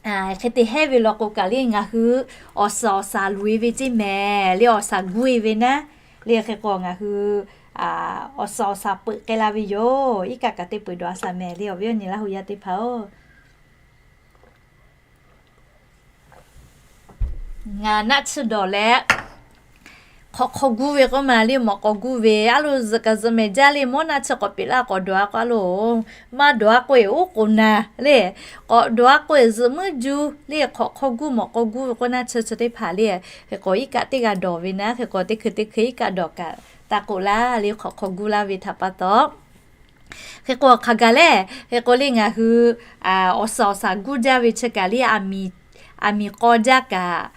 hk'e te hehˉ ve law k'o kaꞈ le, ngaˬ hui awˬ suhˍ awˬ shaˍ loꞈ-e ve ceˇ mehˍ le, awˬ shaˍ guˇ-e ve naˉ le. Hk'e k'o ngaˬ hui awˬ suhˍ awˬ shaˍ peuꞈ k'ai la ve yoˬ. Iˉ kaˆ kaꞈ te peuˬ dawˬ-a shaˍ mehˍ le, awˬ viˉ awˬ nyi Laˇ huˍ yaˇ teˇ hpaˍ-oˬ. Ngaˬ naˆ tsuhˇ dawˬ leh, hk'awꞈ hk'aw guˇ ve k'oˆ ma le, mawꞈ k'aw guˇ ve a loˬ, zuhꞈ kaꞈ zuhꞈ mehˍ jaˇ le, mawˇ naˆ tsuhˇ k'awꞈ peꞈ laˇ k'awꞈ dawˬ-a k'o a loˬ, maˇ dawˬ-a k'oˆ-e oˉ k'oˍ naˍ le, k'awꞈ dawˬ-a k'oˆ-e zuhꞈ muiˉ juˇ le, hk'awꞈ hk'aw guˇ mawꞈ k'aw guˇ ve k'oˆ naˆ tsuhˇ chi teˇ hpaˍ le. Hk'e k'o iˉ kaˆ teˇ g'a dawˬ ve naˉ, hk'e k'o teˇ hkui teˇ hkui iˉ kaˆ dawˬ kaꞈ taˇ k'oˆ laˇ le, hk'awꞈ hk'aw guˇ laˇ ve htaꞈ pa taw. Hk'e k'o hk'aˬ gaˬ lehˬ, hk'e k'o le ngaˬ hui awˬ suhˍ awˬ shaˍ guˇ jaˇ ve chi kaꞈ le, aˬ miˍ k'aw jaˇ kaꞈ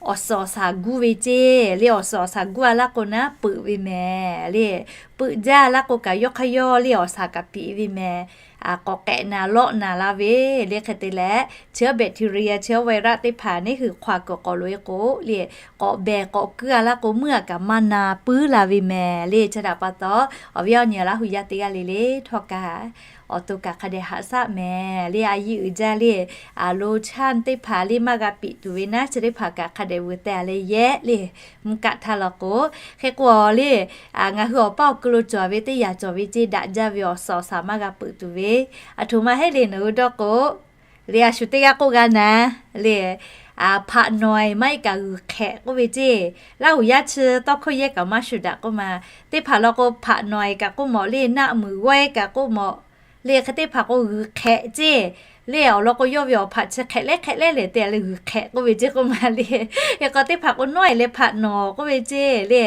awˬ suhˍ awˬ shaˍ guˇ ve ceˇ le. Awˬ suhˍ awˬ shaˍ guˇ-a laˇ k'o naˉ peuꞈ ve mehˍ le. Peuꞈ jaˇ laˇ k'o kaꞈ yawˇ hk'aˇ yawˇ le awˬ shaˍ kaꞈ piꞈ ve mehˍ. K'awꞈ k'ehꞈ naˍ lawˆ naˍ la ve le. Hk'e te leh, chi bacteria, chi virus teˇ hpaˍ neˇ hui hk'aw kuiˬ k'awꞈ loꞈ-e k'o le, k'awꞈ behˬ k'awꞈ kuiˉ-a laˇ k'o, meuˇ-a kaꞈ maˇ na puiˉ la ve mehˍ le. Chi htaꞈ pa taw, awˬ viˉ awˬ nyi Laˇ huˍ yaˇ teˇ g'aˇ le le htawˇ kaꞈ, awˬ to kaꞈ hk'a dehꞈ haꞈ shaˆ mehˍ le. A yiˇ uiˍ jaˇ le, a lo chaˇ teˇ hpaˍ le maˇ g'a piꞈ tuˬ ve naˉ, chi teˇ hpaˍ kaꞈ hk'a dehꞈ vuiˬ teh-a leh yehˇ le. Mvuhˇ kaˆ htaˇ law k'o, hk'e k'o le, ngaˬ hui awˬ paˇ awˬ keu lo cawˬ ve teˇ yanˇ cawˬ ve ceˇ, daꞈ jaˇ ve awˬ suhˍ awˬ shaˍ maˇ g'a peuꞈ tuˬ ve. Aˬ htoꞈ ma heˆ le nawˬ hui dawˇ k'o le, a shu teˇ g'aˇ k'oˆ g'a naˍ le, hpaꞈ nawˬ-e maˇ heˆ kaꞈ g'uiˬ hk'ehꞈ k'oˆ ve ceˇ. Laˇ huˍ yaˇ chi tawˇ hkawˇ yehˇ kaꞈ maˇ shuˍ daꞈ k'oˆ ma. Teˇ hpaˍ law k'o hpaꞈ nawˬ-e kaꞈ k'oˆ mawˬ le, naˆ muiˬ g'awehˇ kaꞈ k'oˆ mawˬ le. Hk'e teˇ hpaˍ k'o g'uiˬ hk'ehꞈ ceˇ le. Awˬ lawn k'o yawˇ ve awˬ hpaꞈ chi hk'ehꞈ lehˉ hk'ehꞈ lehˉ leh te-a leh g'uiˬ hk'ehꞈ k'oˆ ve ceˇ k'oˆ ma le. Hk'e k'o teˇ hpaˍ k'o nawˉ-e leh hpaꞈ nawˬ k'oˆ ve ceˇ le.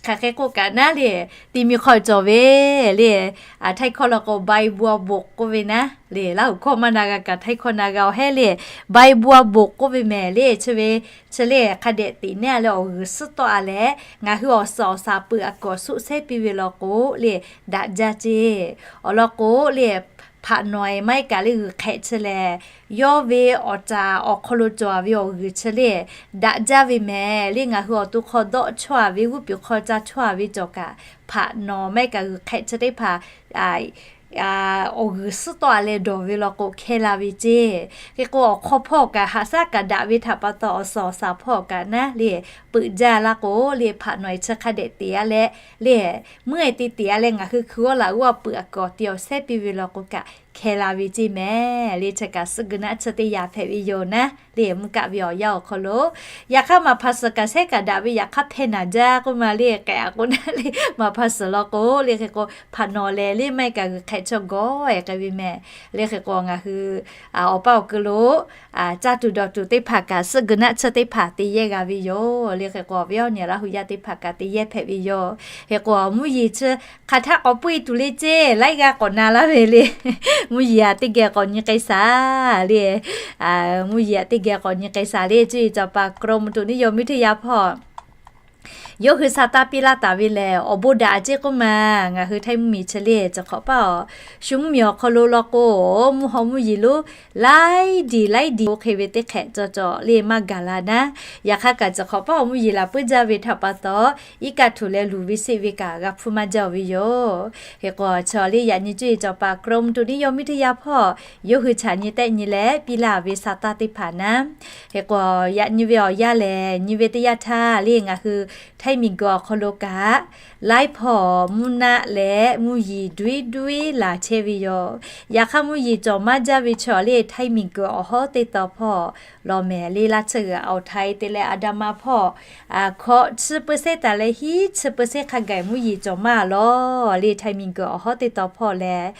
Hk'aˬ hk'e k'oˆ kaꞈ naˉ le, ti mi hk'aw cawˬ ve le, htaiˇ hkawˇ law k'o ใบบัวบก k'oˆ ve naˉ le, Laˇ huˍ hkawˇ maˇ na g'a kaꞈ htaiˇ hkawˇ na g'a-oˬ hehˉ le. ใบบัวบก k'oˆ ve mehˍ le. Chi ve chi le hk'a dehꞈ teꞈ nehˉ-a leh awˬ g'uiˬ suhˉ tawˆ-a leh, ngaˬ hui awˬ suhˍ awˬ shaˍ peuꞈ aꞈ kawꞈ suhˆ shehˉ piˇ ve law k'o le, daꞈ jaˇ ceˇ. Awˬ lawn k'o le, hpaꞈ nawˬ-e maˇ heˆ kaꞈ le g'uiˬ hk'ehꞈ chi lehˬ, yawˇ ve awˬ caˍ awˬ hk'aw lo cawˬ ve awˬ g'uiˬ chi le, daꞈ jaˇ ve mehˍ le. Ngaˬ hui awˬ to hk'aw dawˆ chawˇ-a ve, g'uˇ piˍ hk'aw ca chawˇ-a ve cawˬ kaꞈ, hpaꞈ nawˬ maˇ heˆ kaꞈ g'uiˬ hk'ehꞈ chi teˇ hpaˍ awˬ g'uiˬ suhˉ tawˆ-a leh dawˬ ve law k'o hkehˇ la ve ceˇ. Hk'e k'o awˬ hk'aw hpawˇ kaꞈ haꞈ shaˉ kaꞈ daꞈ ve htaꞈ pa taw, awˬ suhˍ awˬ shaˍ hpawˇ kaꞈ naˉ le, peuꞈ jaˇ laˇ k'o le, hpaꞈ nawˬ-e chi hk'a dehꞈ teꞈ-a leh le, meuˇ-e te teꞈ-a leh ngaˬ hui hkui g'awˇ laꞈ g'awˇ peuꞈ aꞈ kawꞈ te awˬ shehˉ piˇ ve law k'o kaꞈ hkehˇ la ve ceˇ mehˍ le. Chi kaꞈ suhˆ g'uiˬ naˆ tsuhˇ teˇ yanˇ hpehꞈ ve yoˬ naˉ le, mvuhˇ kaˆ ve awˬ yanˇ awˬ hk'aw lo. Yaꞈ hk'aˇ maˍ hpaˍ suhˍ kaꞈ shehˉ kaꞈ daꞈ ve, yaꞈ hk'aˇ hpehˇ naˍ jaˇ k'oˆ ma le, k'ehꞈ-a k'o naˉ le, maˍ hpaˍ suhˍ law k'o le, hk'e k'o hpaꞈ nawˬ lehˬ le maˇ heˆ kaꞈ g'uiˬ hk'ehꞈ chi gawˬ-e k'ai ve mehˍ le. Hk'e k'o ngaˬ hui awˬ paˇ awˬ keu lo caˇ tuˬ dawˬ tuˬ teˇ hpaˍ kaꞈ suhˆ g'uiˬ naˆ tsuhˇ teˇ hpaˍ te yehˇ g'a ve yoˬ le. Hk'e k'o awˬ viˉ awˬ nyi Laˇ huˍ yaˇ teˇ hpaˍ kaꞈ te yehˇ hpehꞈ ve yoˬ. Hk'e k'o mvuhˇ yeˬ chi hk'aˬ htaˆ k'awꞈ puiˇ tuˬ le ceˇ, laiˉ g'aˇ k'awꞈ na laˇ ve le. Mvuhˇ yeˬ-a teˇ geh k'awꞈ nyi k'ai shaˍ le. Mvuhˇ yeˬ-a teˇ geh k'awꞈ nyi k'ai shaˍ le. Cuˇ yiˍ cawˬ paˍ กรมอุตุนิยมวิทยา hpawˇ yawˇ hui sha taˇ piˇ laˇ taˍ ve lehˬ, awˬ bon daꞈ ceˇ k'oˆ ma. Ngaˬ hui Htaiˇ mvuhˇ miˬ chi le, chi hk'awꞈ paˇ-oˬ, shu mvuhˇ miˬ awˬ hk'aw lo law k'o, mvuhˇ haw mvuhˇ yeˬ lonˉ laiˉ diˬ laiˉ diˬ oˇ hk'e ve teˇ hk'ehꞈ cawˬ cawˬ le maˇ gaˬ la naˉ. Yaꞈ hk'aˇ kaꞈ chi hk'awꞈ paˇ awˬ mvuhˇ yeˬ laˬ puiˉ jaˇ ve htaꞈ pa taw, iˉ kaˆ htuꞈ leh luˬ ve seˆ ve kaꞈ g'a hpfuhˇ maˇ jaˇ ve yoˬ. Hk'e k'o chi le yaꞈ nyi cuˇ yiˍ cawˬ paˍ กรมอุตุนิยมวิทยา hpawˇ yawˇ hui chaꞈ nyi tehˆ nyi leh piˇ laˇ ve sha taˇ teˇ hpaˍ naˉ. Hk'e k'o yaꞈ nyi ve awˬ yanˇ lehˬ, nyi ve teˇ yanˇ htaˇ le ngaˬ hui Htaiˇ miˬguiˬ awˬ hk'aw lo kaꞈ, laiˉ hpawˇ mvuhˇ naˆ leh mvuhˇ yeˬ duiˉ duiˉ laˬ chehˇ ve yoˬ. Yaꞈ hk'aˇ mvuhˇ yeˬ cawˬ maˇ jaˇ ve chaw le Htaiˇ miˬguiˬ awˬ hawˉ teˇ taw hpawˇ lawˬ mehˍ le. Laˇ tsuhˇ g'uiˬ awˬ htaiˍ te leh อันดามัน hpawˇ hkawꞈ chi เปอร์เซ็นต์ taˍ leh hiˉ chi เปอร์เซ็นต์ hk'a gaˬ mvuhˇ yeˬ cawˬ maˇ lawˬ le. Htaiˇ miˬguiˬ awˬ hawˉ teˇ taw hpawˇ lehˬ,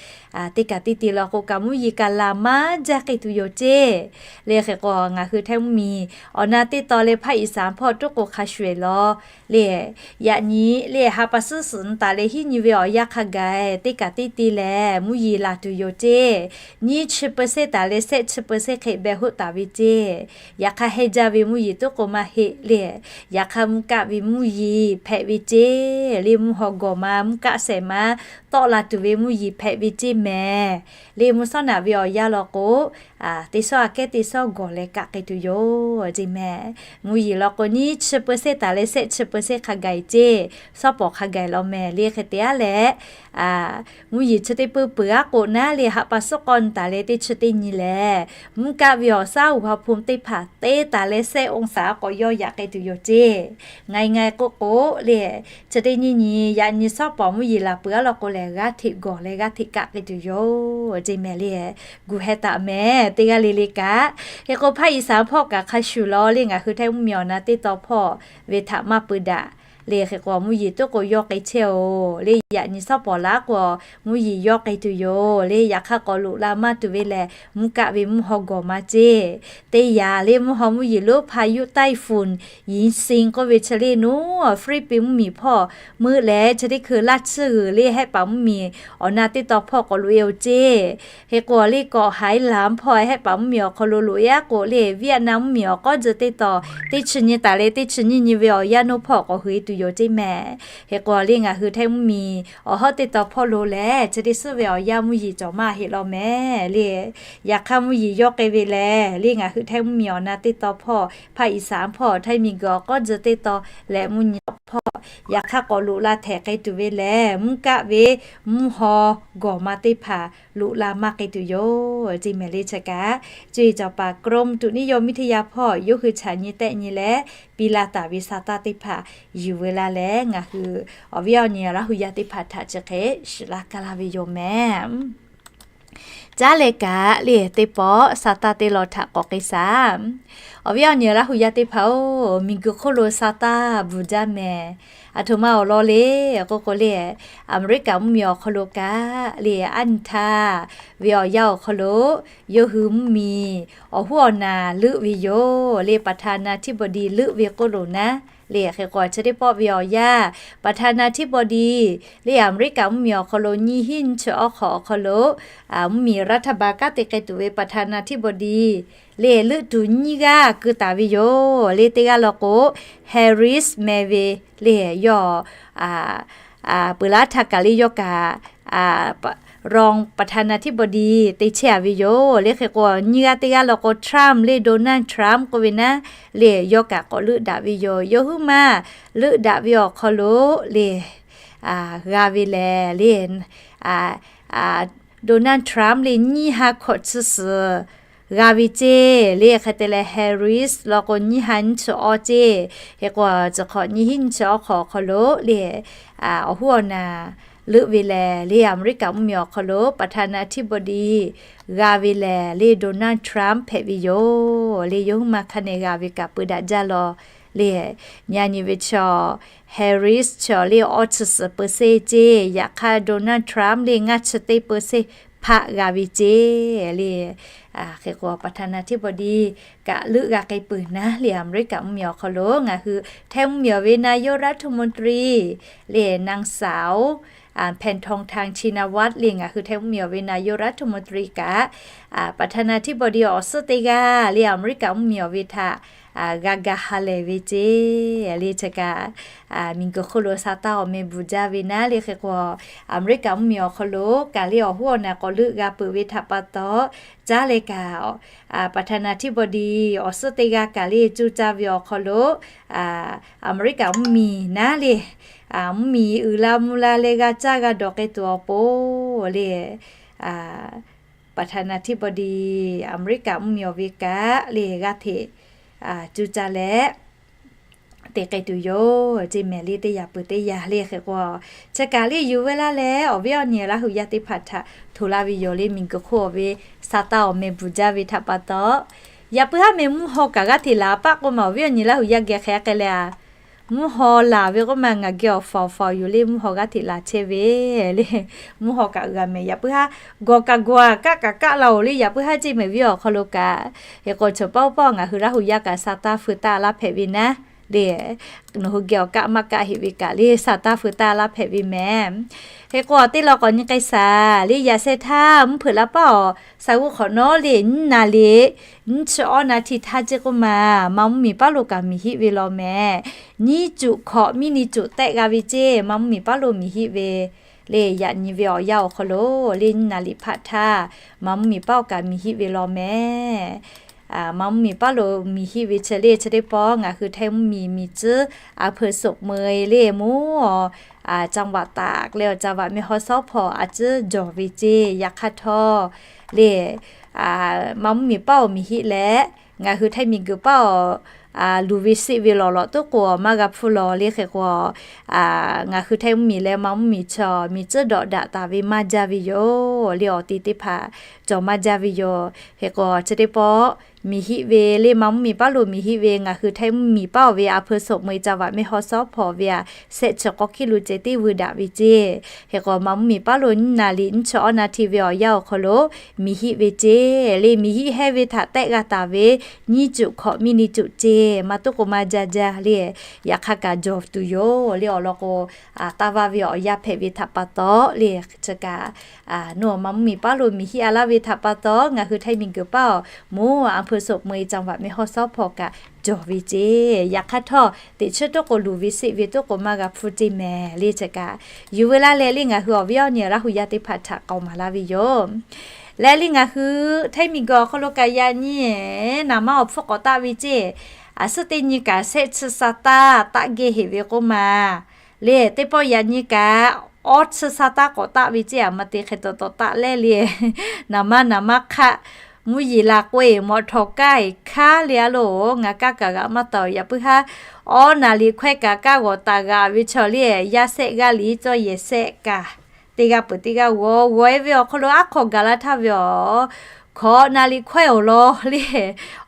teˇ kaꞈ teˇ te law k'o kaꞈ mvuhˇ yeˬ kaꞈ laˬ maˇ jaˇ k'ai tuˬ yoˬ ceˇ le. Hk'e k'o ngaˬ hui Htaiˇ mvuhˇ miˬ awˬ na teˇ taw leh ภาคอีสาน hpawˇ toˉ k'o hk'a shuˍ-eˬ lawˬ le. Yaꞈ nyi le ha pa suhˉ suhˍ taˍ leh hiˉ nyi ve awˬ yanˇ hk'a gaˬ teˇ kaꞈ teˇ te lehˬ mvuhˇ yeˬ laˬ tuˬ yoˬ ceˇ. Nyiˇ chi เปอร์เซ็นต์ taˍ leh shehˆ chi เปอร์เซ็นต์ hk'e beh hoˆ taˍ ve ceˇ. Yaꞈ hk'aˇ hehnˇ jaˇ ve mvuhˇ yeˬ tuˉ k'o maˇ heˆ le. Yaꞈ hk'aˇ mvuhˇ kaˆ ve mvuhˇ yeˬ hpehꞈ ve ceˇ. Le mvuhˇ haw gawˬ ma mvuhˇ kaˆ shehˍ ma tawˆ la tuˬ ve mvuhˇ yeˬ hpehꞈ ve ceˇ mehˍ. Le mvuhˇ shawˉ naꞈ ve awˬ yanˇ law k'o, teˇ shawˉ aꞈ kehˉ teˇ shawˉ gawˬ leh kaˆ k'ai tuˬ yoˬ ceˇ mehˍ. Mvuhˇ yeˬ law k'o nyiˇ chi เปอร์เซ็นต์ taˍ leh shehˆ chi เปอร์เซ็นต์ hk'a gaˬ ceˇ. Shawˉ pawˍ hk'a gaˬ law mehˍ le hk'e te aˉ leh, mvuhˇ yeˬ chi teˇ peu peuˬ aˉ k'o naˉ le ha pa suhˉ k'awˇ taˍ leh teˇ chi teˇ nyi lehˬ, mvuhˇ kaˆ ve awˬ shaˉ uiˍ ha hpu teˇ hpaˍ te taˍ leh shehˆ องศา k'awꞈ yawˇ yaꞈ k'ai tuˬ yoˬ ceˇ. Ngaˬ ngaˬ k'oˆ k'o le, chi teˇ nyiˇ nyi yaꞈ nyi shawˉ pawˍ mvuhˇ yeˬ laˬ peuˬ aˉ law k'o lehˬ, g'aˇ hteꞈ gawˬ leh g'aˇ hteꞈ kaˆ k'ai tuˬ yoˬ ceˇ mehˍ le. Gu heh taˍ mehˍ teˇ g'aˇ le le kaꞈ. Hk'e k'o hpaˇ Iˉsaˍ hpawˇ kaꞈ hk'a shuˍ law le ngaˬ hui Htaiˇ mvuhˇmiˬ awˬ na teˇ taw hpawˇ ve htaꞈ maˇ peu daꞈ le. Hk'e k'o mvuhˇ yeˬ tuˉ k'o yawˇ k'ai chehˇ-oˬ le. Yaꞈ nyi shawˉ pawˍ laˇ k'o mvuhˇ yeˬ yawˇ k'ai tuˬ yoˬ le. Yaꞈ hk'aˇ k'awꞈ loꞈ la maˇ tuˬ ve lehˬ, mvuhˇ kaˆ ve mvuhˇ haw gawˬ ma ceˇ. Teˇ yanˇ le mvuhˇ haw mvuhˇ yeˬ lonˉ พายุไต้ฝุ่น Yinsin k'oˆ ve chi le nuˉ Hpiˇliˇpiˆ mvuhˇmiˬ hpawˇ meuˆ leh chi teˇ hkui laˇ tsuhˇ g'uiˬ le hehˆ paˍ mvuhˇmiˬ awˬ na teˇ taw hpawˇ k'awꞈ loꞈ e-oˬ ceˇ. Hk'e k'o le k'awꞈ Haiˉlaˍ hpawˇ hehˆ paˍ mvuhˇmiˬ awˬ hk'aw lo loꞈ e aˉ k'o le Vietnam mvuhˇmiˬ awˬ k'awˉ tcuh teˇ taw teˇ chi nyi taˍ leh teˇ chi nyiˇ nyi ve awˬ yanˇ nuˇ hpawˇ k'awꞈ hui e tuˬ yoˬ ceˇ mehˍ. Hk'e k'o le ngaˬ hui Htaiˇ mvuhˇmiˬ awˬ hawˉ teˇ taw hpawˇ lo lehˬ chi teˇ suhˉ ve awˬ yanˇ mvuhˇ yeˬ cawˬ maˇ heˆ law mehˍ le. Yaꞈ hk'aˇ mvuhˇ yeˬ yawˇ k'ai ve lehˬ le ngaˬ hui Htaiˇ mvuhˇmiˬ awˬ na teˇ taw hpawˇ hpaˇ Iˉsaˍ hpawˇ Htaiˇ miˬguiˬ awˬ k'awˉ tcuh teˇ taw leh mvuhˇ nyi hpawˇ yaꞈ hk'aˇ k'awꞈ loꞈ la htehꞈ k'ai tuˬ ve lehˬ, mvuhˇ kaˆ ve mvuhˇ haw gawˬ ma teˇ hpaˍ loꞈ la maˇ k'ai tuˬ yoˬ ceˇ mehˍ le. Chi kaꞈ co e cawˬ paˍ กรมอุตุนิยมวิทยา hpawˇ yawˇ hui chaꞈ nyi tehˆ nyi leh piˇ laˇ taˍ ve sa taˇ teˇ hpaˍ yuˬ veu la leh ngaˬ hui awˬ viˉ awˬ nyi Laˇ hu yaˇ teˇ hpaˍ htaꞈ chi hk'e shiˍ laˇ kaˇ laˇ ve yoˬ mehˍ. Caˉ leh kaꞈ le teˇ pawˆ sa taˇ teˇ law htaꞈ k'awꞈ k'ai shaˍ. Awˬ viˉ awˬ nyi Laˇ hu yaˇ teˇ hpaˍ-oˬ, miˬguiˬ hk'oˆ lo sa taˇ bvuhˬ jaˇ mehˍ. Aˬ htoꞈ ma awˬ lawn le k'oˆ k'o le, Aˍmeˍriˆkaˍ mvuhˇmiˬ awˬ hk'aw lo kaꞈ le aˉ nyi htaˇ ve awˬ yanˇ awˬ hk'aw lo yawˇ hui mvuhˇmiˬ awˬ hoˉ awˬ naˬ leuˆ ve yoˬ le. ประธานาธิบดี leuˆ ve k'oˆ loˬ naˉ le. Hk'e k'o chi teˇ pawˆ ve awˬ yanˇ ประธานาธิบดี le Aˍmeˍriˆkaˍ mvuhˇmiˬ awˬ hk'aw lo nyiˇ hinˉ nyiˇ chi awˉ hk'awꞈ awˬ hk'aw lo mvuhˇmiˬ รัฐบาล kanˉ te k'ai tuˬ ve ประธานาธิบดี le leuˆ tuˬ nyiˇ g'aˇ keu taˍ ve yoˬ le. Teˇ g'aˇ law k'o Harris meh ve le yawˇ peuˬ laˇ htaˇ kaꞈ le yawˇ kaꞈ รองประธานาธิบดี te chehˇ a ve yoˬ le. Hk'e k'o nyiˇ g'aˇ teˇ g'aˇ law k'o Trump le Donald Trump k'oˆ ve naˉ le yawˇ kaꞈ k'awꞈ leuˆ daꞈ ve yoˬ. Yawˇ huiˉ maˇ leuˆ daꞈ ve awˬ hk'aw lo le g'a ve lehˬ le Donald Trump le nyiˇ ha hkawꞈ chi suhˍ g'a ve ceˇ le. Hk'e te leh Harris law k'o nyiˇ ha nyiˇ chi awˇ ceˇ. Hk'e k'o chi hk'awꞈ nyiˇ hinˉ nyiˇ chi awˉ hk'awꞈ awˬ hk'aw lo le awˬ hoˉ awˬ naˬ leuˆ ve lehˬ le Aˍmeˍriˆkaˍ mvuhˇmiˬ awˬ hk'aw lo ประธานาธิบดี g'a ve lehˬ le Donald Trump hpehꞈ ve yoˬ le. Yawˇ huiˉ maˇ hk'a nehˬ g'a ve kaꞈ peu daꞈ jaˇ law le. Nyi a nyi ve chaw Harris chaw le awˇ chi suhˍ เปอร์เซ็นต์ ceˇ. Yaꞈ hk'aˇ Donald Trump le ngaˇ chi teˇ เปอร์เซ็นต์ hpaˆ g'a ve ceˇ le. Hk'e k'o ประธานาธิบดี kaꞈ leuˆ g'a k'ai peuˬ naˉ le Aˍmeˍriˆkaˍ mvuhˇmiˬ awˬ hk'aw lo ngaˬ hui Htaiˇ mvuhˇmiˬ awˬ ve นายกรัฐมนตรี le นางสาว แพทองธาร ชินวัตร le ngaˬ hui Htaiˇ mvuhˇmiˬ awˬ ve นายกรัฐมนตรี kaꞈ ประธานาธิบดี awˬ suhˉ teˇ g'aˇ le Aˍmeˍriˆkaˍ mvuhˇmiˬ awˬ ve htaꞈ g'a ga ha lehˬ ve ceˇ le. Chi kaꞈ miˬguiˬ hk'oˆ lo sa taˇ awˬ meh bvuhˬ jaˇ ve naˉ le. Hk'e k'o Aˍmeˍriˆkaˍ mvuhˇmiˬ awˬ hk'aw lo kaꞈ le awˬ hoˉ awˬ naˬ k'awꞈ leuˆ g'a peuˬ ve htaꞈ pa taw, caˉ leh kaꞈ ประธานาธิบดี awˬ suhˉ teˇ g'aˇ kaꞈ le co caˇ ve awˬ hk'aw lo Aˍmeˍriˆkaˍ mvuhˇmiˬ naˉ le mvuhˇmiˬ uiˍ la mvuh la leh g'a caˇ g'a dawˬ k'ai tuˬ awˬ pon le ประธานาธิบดี Aˍmeˍriˆkaˍ mvuhˇmiˬ awˬ ve kaꞈ le g'aˇ hteꞈ co caˇ leh te k'ai tuˬ yoˬ ceˇ mehˍ le. Teˇ yanˇ peuˬ teˇ yanˇ le. Hk'e k'o chi kaꞈ le yuˬ veu laˇ leh awˬ viˉ awˬ nyi Laˇ hu yaˇ teˇ hpaˍ htaꞈ hto laˇ ve yoˬ le. Miˬguiˬ hk'oˆ awˬ ve sa taˇ awˬ meh bvuhˬ jaˇ ve htaꞈ pa taw, yaꞈ puiˉ haˉ meh mvuhˇ haw kaꞈ g'aˇ hteꞈ laˬ paˆ k'oˆ ma awˬ viˉ awˬ nyi Laˇ hu yaˇ geh hk'e k'ai leh a, mvuhˇ haw laˬ ve k'oˆ ma ngaˬ geh awˬ faˍ awˬ faˍ awˬ yoˬ le. Mvuhˇ haw g'aˇ hteꞈ laˬ chehˇ ve le. Mvuhˇ haw kaꞈ g'a mehˍ. Yaꞈ puiˉ haˉ gawˬ kaꞈ gawˬ a, kaˆ kaꞈ kaˆ la-oˬ le. Yaꞈ puiˉ haˉ ceˇ mehˍ viˉ awˬ hk'aw lo kaꞈ. Hk'e k'o chaw paˆ paˆ ngaˬ hui Laˇ hu yaˇ kaꞈ sa taˇ feu taˇ laˇ hpehꞈ ve naˉ le, nawˬ hui geh awˬ kaˆ maˇ kaˆ heꞈ ve kaꞈ le, sha taˇ feu taˇ laˇ hpehꞈ ve mehˍ. Hk'e k'o, teˇ law k'awꞈ nyi k'ai shaˍ le, yaꞈ sheh htaˇ mvuhˇ hpeuꞈ la paˉ awˬ shaˍ g'uˇ hk'awꞈ nawˉ le, nyiˇ naˍ riˍ nyiˇ chi awˇ naˍ htiˇ htaˇ ceˇ k'oˆ ma, maˇ mvuhˇ miˬ paˉ lo kaꞈ miˬ hiˆ ve law mehˍ. Nyiˇ cuˬ hkawꞈ miˇ nyiˇ cuˬ tehˆ g'a ve ceˇ, maˇ mvuhˇ miˬ paˉ lo miˬ hiˆ ve le, yaꞈ nyi ve awˬ yanˇ awˬ hk'aw lo le, nyiˇ naˍ riˍ hpaˆ htaˇ maˇ mvuhˇ miˬ paˉ awˬ kaꞈ miˬ hiˆ ve law mehˍ. Maˇ mvuhˇ miˬ paˉ lo miˬ hiˆ ve chi le, chi teˇ pawˆ ngaˬ hui htaiˇ mvuhˇ miˬ miˬ tcuhˉ a hpeu soˍ meu e le mvuhˇ awˬ จังหวัดตาก leh awˬ จังหวัดแม่ฮ่องสอน hpawˇ a tcuhˉ jawˬ ve ceˇ. Yaꞈ hk'aˇ htawˇ le, maˇ mvuhˇ miˬ paˉ awˬ miˬ hiˆ leh, ngaˬ hui htaiˇ miˬ guiˬ paˉ awˬ luˬ ve seˆ ve lawˬ lawꞈ toˉ k'o maˇ g'a hpuˇ law le. Hk'e k'o, ngaˬ hui htaiˇ mvuhˇ miˬ leh maˇ mvuhˇ miˬ chaw miˬ tcuhˉ dawꞈ daꞈ taˍ ve maˇ jaˇ ve yoˬ le. Awˬ te teˇ hpaˍ cawˬ maˇ jaˇ ve yoˬ. Hk'e k'o, chi teˇ pawˆ miˬ hiˆ ve le, maˇ mvuhˇ miˬ paˉ lo miˬ hiˆ ve ngaˬ hui htaiˇ mvuhˇ miˬ paˉ awˬ ve a hpeu soˍ meu e จังหวัดแม่ฮ่องสอน hpawˇ ve a, shehˆ chi k'awˇ kiˇ lo ceh teˇ vuiˬ daꞈ ve ceˇ. Hk'e k'o, maˇ mvuhˇ miˬ paˉ lo nyiˇ naˍ riˍ nyiˇ chi awˇ naˍ htiˇ ve awˬ yanˇ awˬ hk'aw lo miˬ hiˆ ve ceˇ le. Miˬ hiˆ hehnˇ ve htaꞈ tehˆ g'a taˍ ve nyiˇ cuˬ hkawꞈ miˇ nyiˇ cuˬ ceˇ, maˇ toˉ k'o maˇ jaˇ jaˇ le. Yaꞈ hk'aˇ kaꞈ jawˬ tuˬ yoˬ le. Awˬ lawn k'o, taˇ vaˇ ve awˬ yanˇ hpehꞈ ve htaꞈ pa taw le, chi kaꞈ nawˬ maˇ mvuhˇ miˬ paˉ lo miˬ hiˆ a laˇ ve htaꞈ pa taw, ngaˬ hui htaiˇ miˬ guiˬ paˉ awˬ mvuhˇ a hpeu soˍ meu e จังหวัดแม่ฮ่องสอน hpawˇ kaꞈ cawˬ ve ceˇ. Yaꞈ hk'aˇ htawˇ, teꞈ chiˉ toˉ k'o luˬ ve seˆ ve toˉ k'o maˇ g'a hpuˇ ceˇ mehˍ le. Chi kaꞈ yuˬ veu laˇ leh le, ngaˬ hui awˬ viˉ awˬ nyi Laˇ hu yaˇ teˇ hpaˍ htaꞈ k'aoˍ maˍ laˇ ve yoˬ. Leh le, ngaˬ hui htaiˇ miˬ guiˬ awˬ hk'aw lo kaꞈ yaꞈ nyi naˍ manˇ awˬ hpfuhˇ k'awꞈ taˆ ve ceˇ. A suhˉ teˇ nyi kaꞈ shehˆ chi sha taˇ taˆ geh heꞈ ve k'oˆ ma le, teˇ pawˆ yaꞈ nyi kaꞈ awˇ chi sha taˇ k'awꞈ taˆ ve ceˇ. A ma te hk'e taw taw taˆ leh le, naˍ manˇ naˍ manˇ hk'aˆ mvuhˇ yeˬ la k'oˆ e, mawꞈ htawˍ kaˇ e hkanˉ le a loˬ, ngaˬ kaˇ kaꞈ g'aꞈ maˇ taˍ yaꞈ puiˉ haˉ. Awˇ naˍ riˍ hkawehˇ kaꞈ kaˇ g'awˬ taˍ g'aꞈ ve chaw le, yaˇ shehˆ g'aˇ liꞈ cawˇ yehˬ shehˆ kaꞈ teˇ g'aˇ peuˬ teˇ g'aˇ g'awˬ g'awˬ e ve awˬ hk'aw lo aˉ hk'aw gaˬ la htaˇ ve awˬ hkawꞈ naˍ riˍ hkawehˇ awˬ lawn le,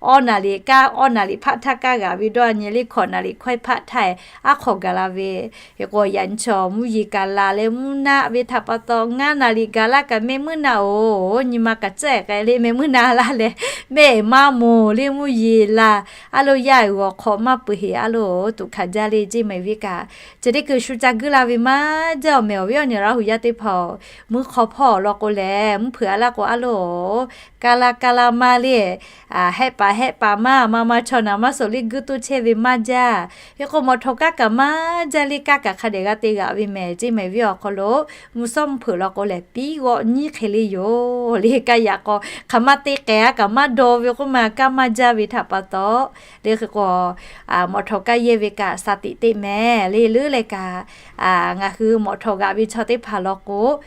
awˇ naˍ riˍ kaˇ, awˇ naˍ riˍ hpaˆ htaˇ kaˇ g'aꞈ ve dawˇ nyi le, hkawꞈ naˍ riˍ hkawehˇ hpaˆ htaˇ aˉ hk'aw gaˬ la ve. Hk'e k'o, yaꞈ nyi chaw mvuhˇ yeˬ kaꞈ laˬ leh mvuhˇ naˆ ve htaꞈ pa taw, ngaˇ naˍ riˍ gaˬ laˇ kaꞈ mehˆ muiˉ naˆ oˬ, nyi ma kaꞈ tcuhˉ k'ai le mehˆ muiˉ naˆ laˇ leh, mehˆ maˇ moˍ le mvuhˇ yeˬ laˬ a loˬ, yaˇ g'awˬ hk'awꞈ maˇ peuˬ heꞈ a loˬ, tuꞈ hkanˍ jaˇ le ceˇ. Mehˍ viˉ kaꞈ chi teˇ hkui shu ca guiˇ la ve maˇ jaˇ awˬ mehˍ. Awˬ viˉ awˬ nyi Laˇ hu yaˇ teˇ hpaˍ-oˬ, mvuhˇ hk'aw hpawˇ awˬ lawn k'o lehˬ, mvuhˇ hpeuꞈ a laˇ k'o a loˬ, kaˇ laˇ kaˇ laˇ maˇ le, hehˆ paˍ hehˆ paˍ maˇ, ma ma chaw naˍ manˇ suhˍ le guiˇ toˇ chehˇ ve maˇ jaˇ. Hk'e k'o, mawꞈ htawˍ kaˇ kaꞈ maˇ jaˇ le, kaˇ kaꞈ hk'a dehꞈ g'a te g'aꞈ ve mehˍ ceˇ. Mehˍ viˉ awˬ hk'aw lo mvuhˇ suhˉ mvuhˇ hpeuꞈ law k'o lehˬ, piˉ g'awˆ nyiˉ hk'e le yoˬ le. Kaˇ yaꞈ k'aw hk'aˬ ma te k'ehˍ a kaꞈ maˇ daw ve k'oˆ ma, kaˇ maˇ jaˇ ve htaꞈ pa taw le. Hk'e k'o, mawꞈ htawˍ kaˇ yehˇ ve kaꞈ sha tiꞈ teˇ mehˍ le. Leuˉ leh kaꞈ, ngaˬ hui mawꞈ htawˍ g'aꞈ ve chaw teˇ hpaˍ law k'o,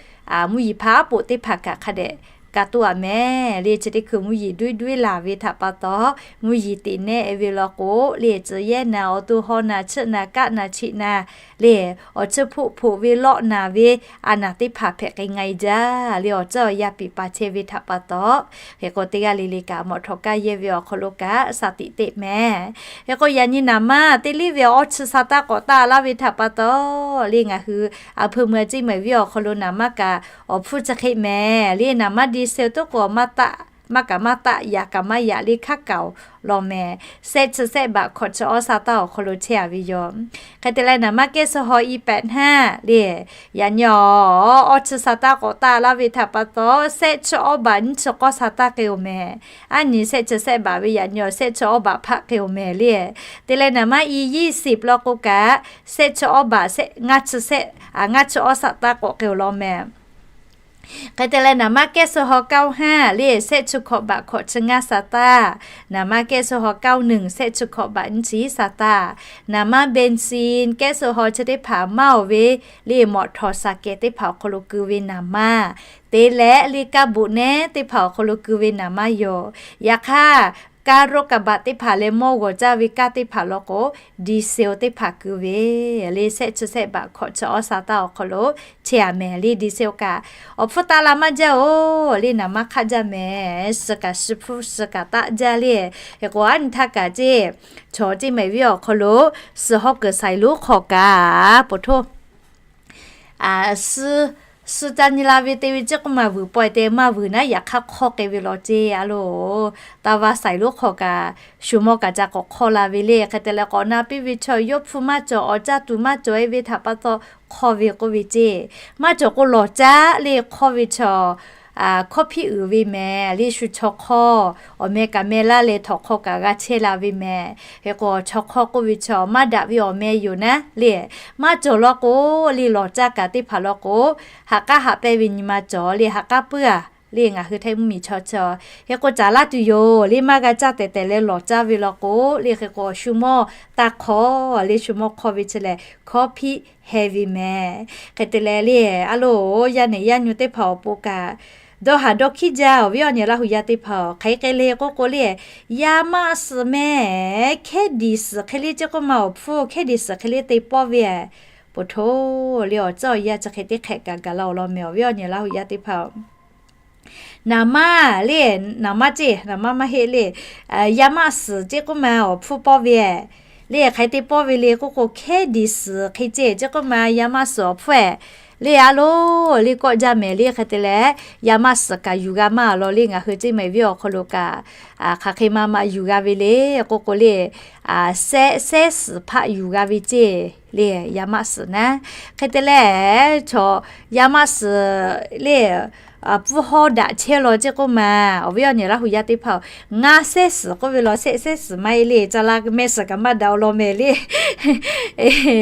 mvuhˇ yeˬ hpaˇ aˉ poꞈ teˇ hpaˍ kaꞈ hk'a dehꞈ ka toˆ a mehˍ le. Chi teˇ hkui mvuhˇ yeˬ duiˉ duiˉ laˬ ve htaꞈ pa taw, mvuhˇ yeˬ teꞈ nehˆ ve law k'o le, tcuh yehˇ naˍ, awˬ to haw naˍ, chiˆ naˍ, kaˆ naˍ, chiˆ naˍ le, awˬ chiˇ hpoˆ hpoꞈ ve lawˆ naˍ ve a naˍ teˇ hpaˍ hpehꞈ k'ai nga e jaˇ le. Awˬ ceuˬ awˬ yaˇ piˍ paˍ chehˇ ve htaꞈ pa taw, hk'e k'o teˇ g'aˇ le le kaꞈ mawꞈ htawˍ kaˇ yehˇ ve awˬ hk'aw lo kaꞈ sha tiꞈ teˇ mehˍ. Hk'e k'o yaꞈ nyi naˍ manˇ teˇ liˇ ve awˇ chi sha taˇ k'awꞈ taˆ laˇ ve htaꞈ pa taw le, ngaˬ hui a hpeu meuˇ ceˇ. Mehˍ viˉ awˬ hk'aw lo naˍ manˇ kaꞈ awˬ hpfuhˇ chi hk'e mehˍ le. Naˍ manˇ diesel toˉ k'o maˇ taˆ, maˇ kaꞈ maˇ taˆ, yaꞈ kaꞈ maˇ yaꞈ le, hk'aˉ kaꞈ awˬ lawn mehˍ. Shehˆ chi shehˆ baꞈ hkawꞈ chi awˇ sha taˇ awˬ hk'aw lo chehˇ a ve yoˬ. Hk'e te leh naˍ manˇ kehˉ suh haw i pehꞈ hnaˇ le, yaꞈ nyi awˬ awˇ chi sha taˇ k'awꞈ taˆ laˇ ve htaꞈ pa taw, shehˆ chi awˇ baꞈ nyiˇ chi k'awˇ sha taˇ k'ai oˬ mehˍ. Aˉ nyi shehˆ chi shehˆ baꞈ ve yaꞈ nyi awˬ shehˆ chi awˇ baꞈ hpaˆ k'ai oˬ mehˍ le. Te leh naˍ manˇ i ยี่สิบ law k'o kaꞈ, shehˆ chi awˇ baꞈ ngaˇ chi shehˆ, ngaˇ chi awˇ sha taˇ k'awꞈ k'ai oˬ lawn mehˍ. Hk'e te leh naˍ manˇ kehˉ suh haw เก้าสิบห้า le, shehˆ chi hkawꞈ baꞈ hkawꞈ chi ngaˇ sha taˇ. Naˍ manˇ kehˉ suh haw เก้าสิบเอ็ด shehˆ chi hkawꞈ baꞈ nyiˇ chi sha taˇ. Naˍ manˇ เบนซิน kehˉ suh haw chi teˇ hpaˍ maˇ oˬ ve le, mawꞈ htawˍ saˍ kehˍ teˇ hpaˍ awˬ hk'aw lo keu ve naˍ manˇ, te leh le kaˇ buꞈ nehˉ teˇ hpaˍ awˬ hk'aw lo keu ve naˍ manˇ yoˬ. Yaꞈ hk'aˇ, kaˇ รถกระบะ teˇ hpaˍ leh mawˇ g'awˬ caˇ ve kaˇ teˇ hpaˍ law k'o, diesel teˇ hpaˍ keu ve le, shehˆ chi shehˆ baꞈ hkawꞈ chi awˇ sha taˇ awˬ hk'aw lo chehˇ a mehˍ le. Diesel kaꞈ awˬ hpfuhˇ taˆ la maˇ jaˇ oˬ le, naˍ manˇ hk'aˆ jaˇ mehˍ. Suh kaꞈ suh hpfuhˇ suh kaꞈ taˆ jaˇ le. Hk'e k'o aˉ nyi htaˇ kaꞈ ceˇ, chaw ceˇ mehˍ viˉ awˬ hk'aw lo suh hawˉ kuiˬ saiˍ lonˉ hk'aw kaꞈ po htoˇ suh Suh ca nyi la ve te ve ceˇ k'oˆ ma vuiˬ pawehˇ te maˇ vuiˬ naˉ, yaꞈ hk'aˇ hk'awˇ k'ai ve law ceˇ. A loˬ, taˇ vaˇ saiˍ lonˉ hk'aw kaꞈ shu mawˇ kaꞈ ca k'awꞈ hk'awˇ la ve le. Hk'e te leh k'awꞈ na piˇ ve chaw yawˇ hpu maˇ cawˬ, awˬ caˇ tuˬ maˇ cawˬ-e ve htaꞈ pa taw hk'awˇ ve k'oˆ ve ceˇ. Maˇ cawˬ k'o lawˬ caˉ le hk'awˇ ve chaw hkawˇ hpiˇ uiˍ ve mehˍ le, shu chaw hk'awˇ awˬ meh kaꞈ meh laˇ leh htawnˍ hk'aw kaꞈ g'a chehˇ la ve mehˍ. Hk'e k'o chaw hk'awˇ k'oˆ ve chaw maˇ daꞈ ve awˬ meh yoˬ naˉ le, maˇ cawˬ law k'o le, lawˬ caˇ kaꞈ teˇ hpaˍ law k'o, haꞈ k'aˉ haꞈ pehnˇ ve nyi ma cawˬ le, haꞈ k'aˉ puiˉ-a le, ngaˬ hui Htaiˇ mvuhˇmiˬ chaw chi hk'e k'o caˍ laˇ tuˬ yoˬ le, maˇ g'a caˇ tehˬ tehˬ leh lawˬ caˇ ve law k'o le, hk'e k'o shu mawˇ taˇ hk'awˇ le, shu mawˇ hk'awˇ ve chi lehˬ hkawˇ hpiˇ heh ve mehˍ. Hk'e te leh le, a loˬ, yaˇ nehˬ yaˇ nyu teˇ hpaˍ awˬ pon kaꞈ dawˇ haˍ dawˇ hkiˉ jaˇ. Awˬ viˉ awˬ nyi Laˇ hu yaˇ teˇ hpaˍ-oˬ, hk'aˬ hk'e le k'oˆ k'o le, yaˇ maˆ suhˍ mehˍ, hkehˉ diˍ suhˍ hk'e le ceˇ k'oˆ ma, awˬ hpfuhˇ hkehˉ diˍ suhˍ hk'e le te pawˇ ve, poˬ htoˬ le awˬ tcuhˉ awˬ yanˇ chi hk'e teˇ hk'ehꞈ kaꞈ gaˬ la awˬ lawn mehˍ. Awˬ viˉ awˬ nyi Laˇ hu yaˇ teˇ hpaˍ-oˬ, naˍ maˇ le, naˍ maˇ ceˇ, naˍ maˇ maˇ heˆ le, yaˇ maˆ suhˍ ceˇ k'oˆ ma awˬ hpfuhˇ pawˇ ve le, hk'aˬ hk'e te pawˇ ve le k'oˆ k'o, hkehˉ diˍ suhˍ hk'e ceˇ ceˇ k'oˆ ma yaˇ maˆ suhˍ awˬ hpfuhˇ-eˬ le. A loˬ, le kawˆ jaˇ mehˍ le. Hk'e te leh yaˇ maˆ suhˍ kaꞈ yuˬ g'a maˇ awˬ lawn le, ngaˬ hui ceˇ mehˍ viˉ awˬ hk'aw lo kaꞈ hk'aˬ hk'e ma ma yuˬ g'a ve le k'oˆ k'o le, sehˆ sehˉ suhˍ hpaˆ yuˬ g'a ve ceˇ le, yaˇ maˆ suhˍ naˉ. Hk'e te leh chaw yaˇ maˆ suhˍ le pfuhˇ hawˉ daꞈ chehˇ law ceˇ k'oˆ ma, awˬ viˉ awˬ nyi Laˇ hu yaˇ teˇ hpaˍ-oˬ, ngaˇ sehˉ suhˍ k'oˆ ve law sehˆ sehˉ suhˍ maˇ heˆ le, ca la mehˆ suhˍ kaꞈ maˇ daꞈ awˬ lawn mehˍ le.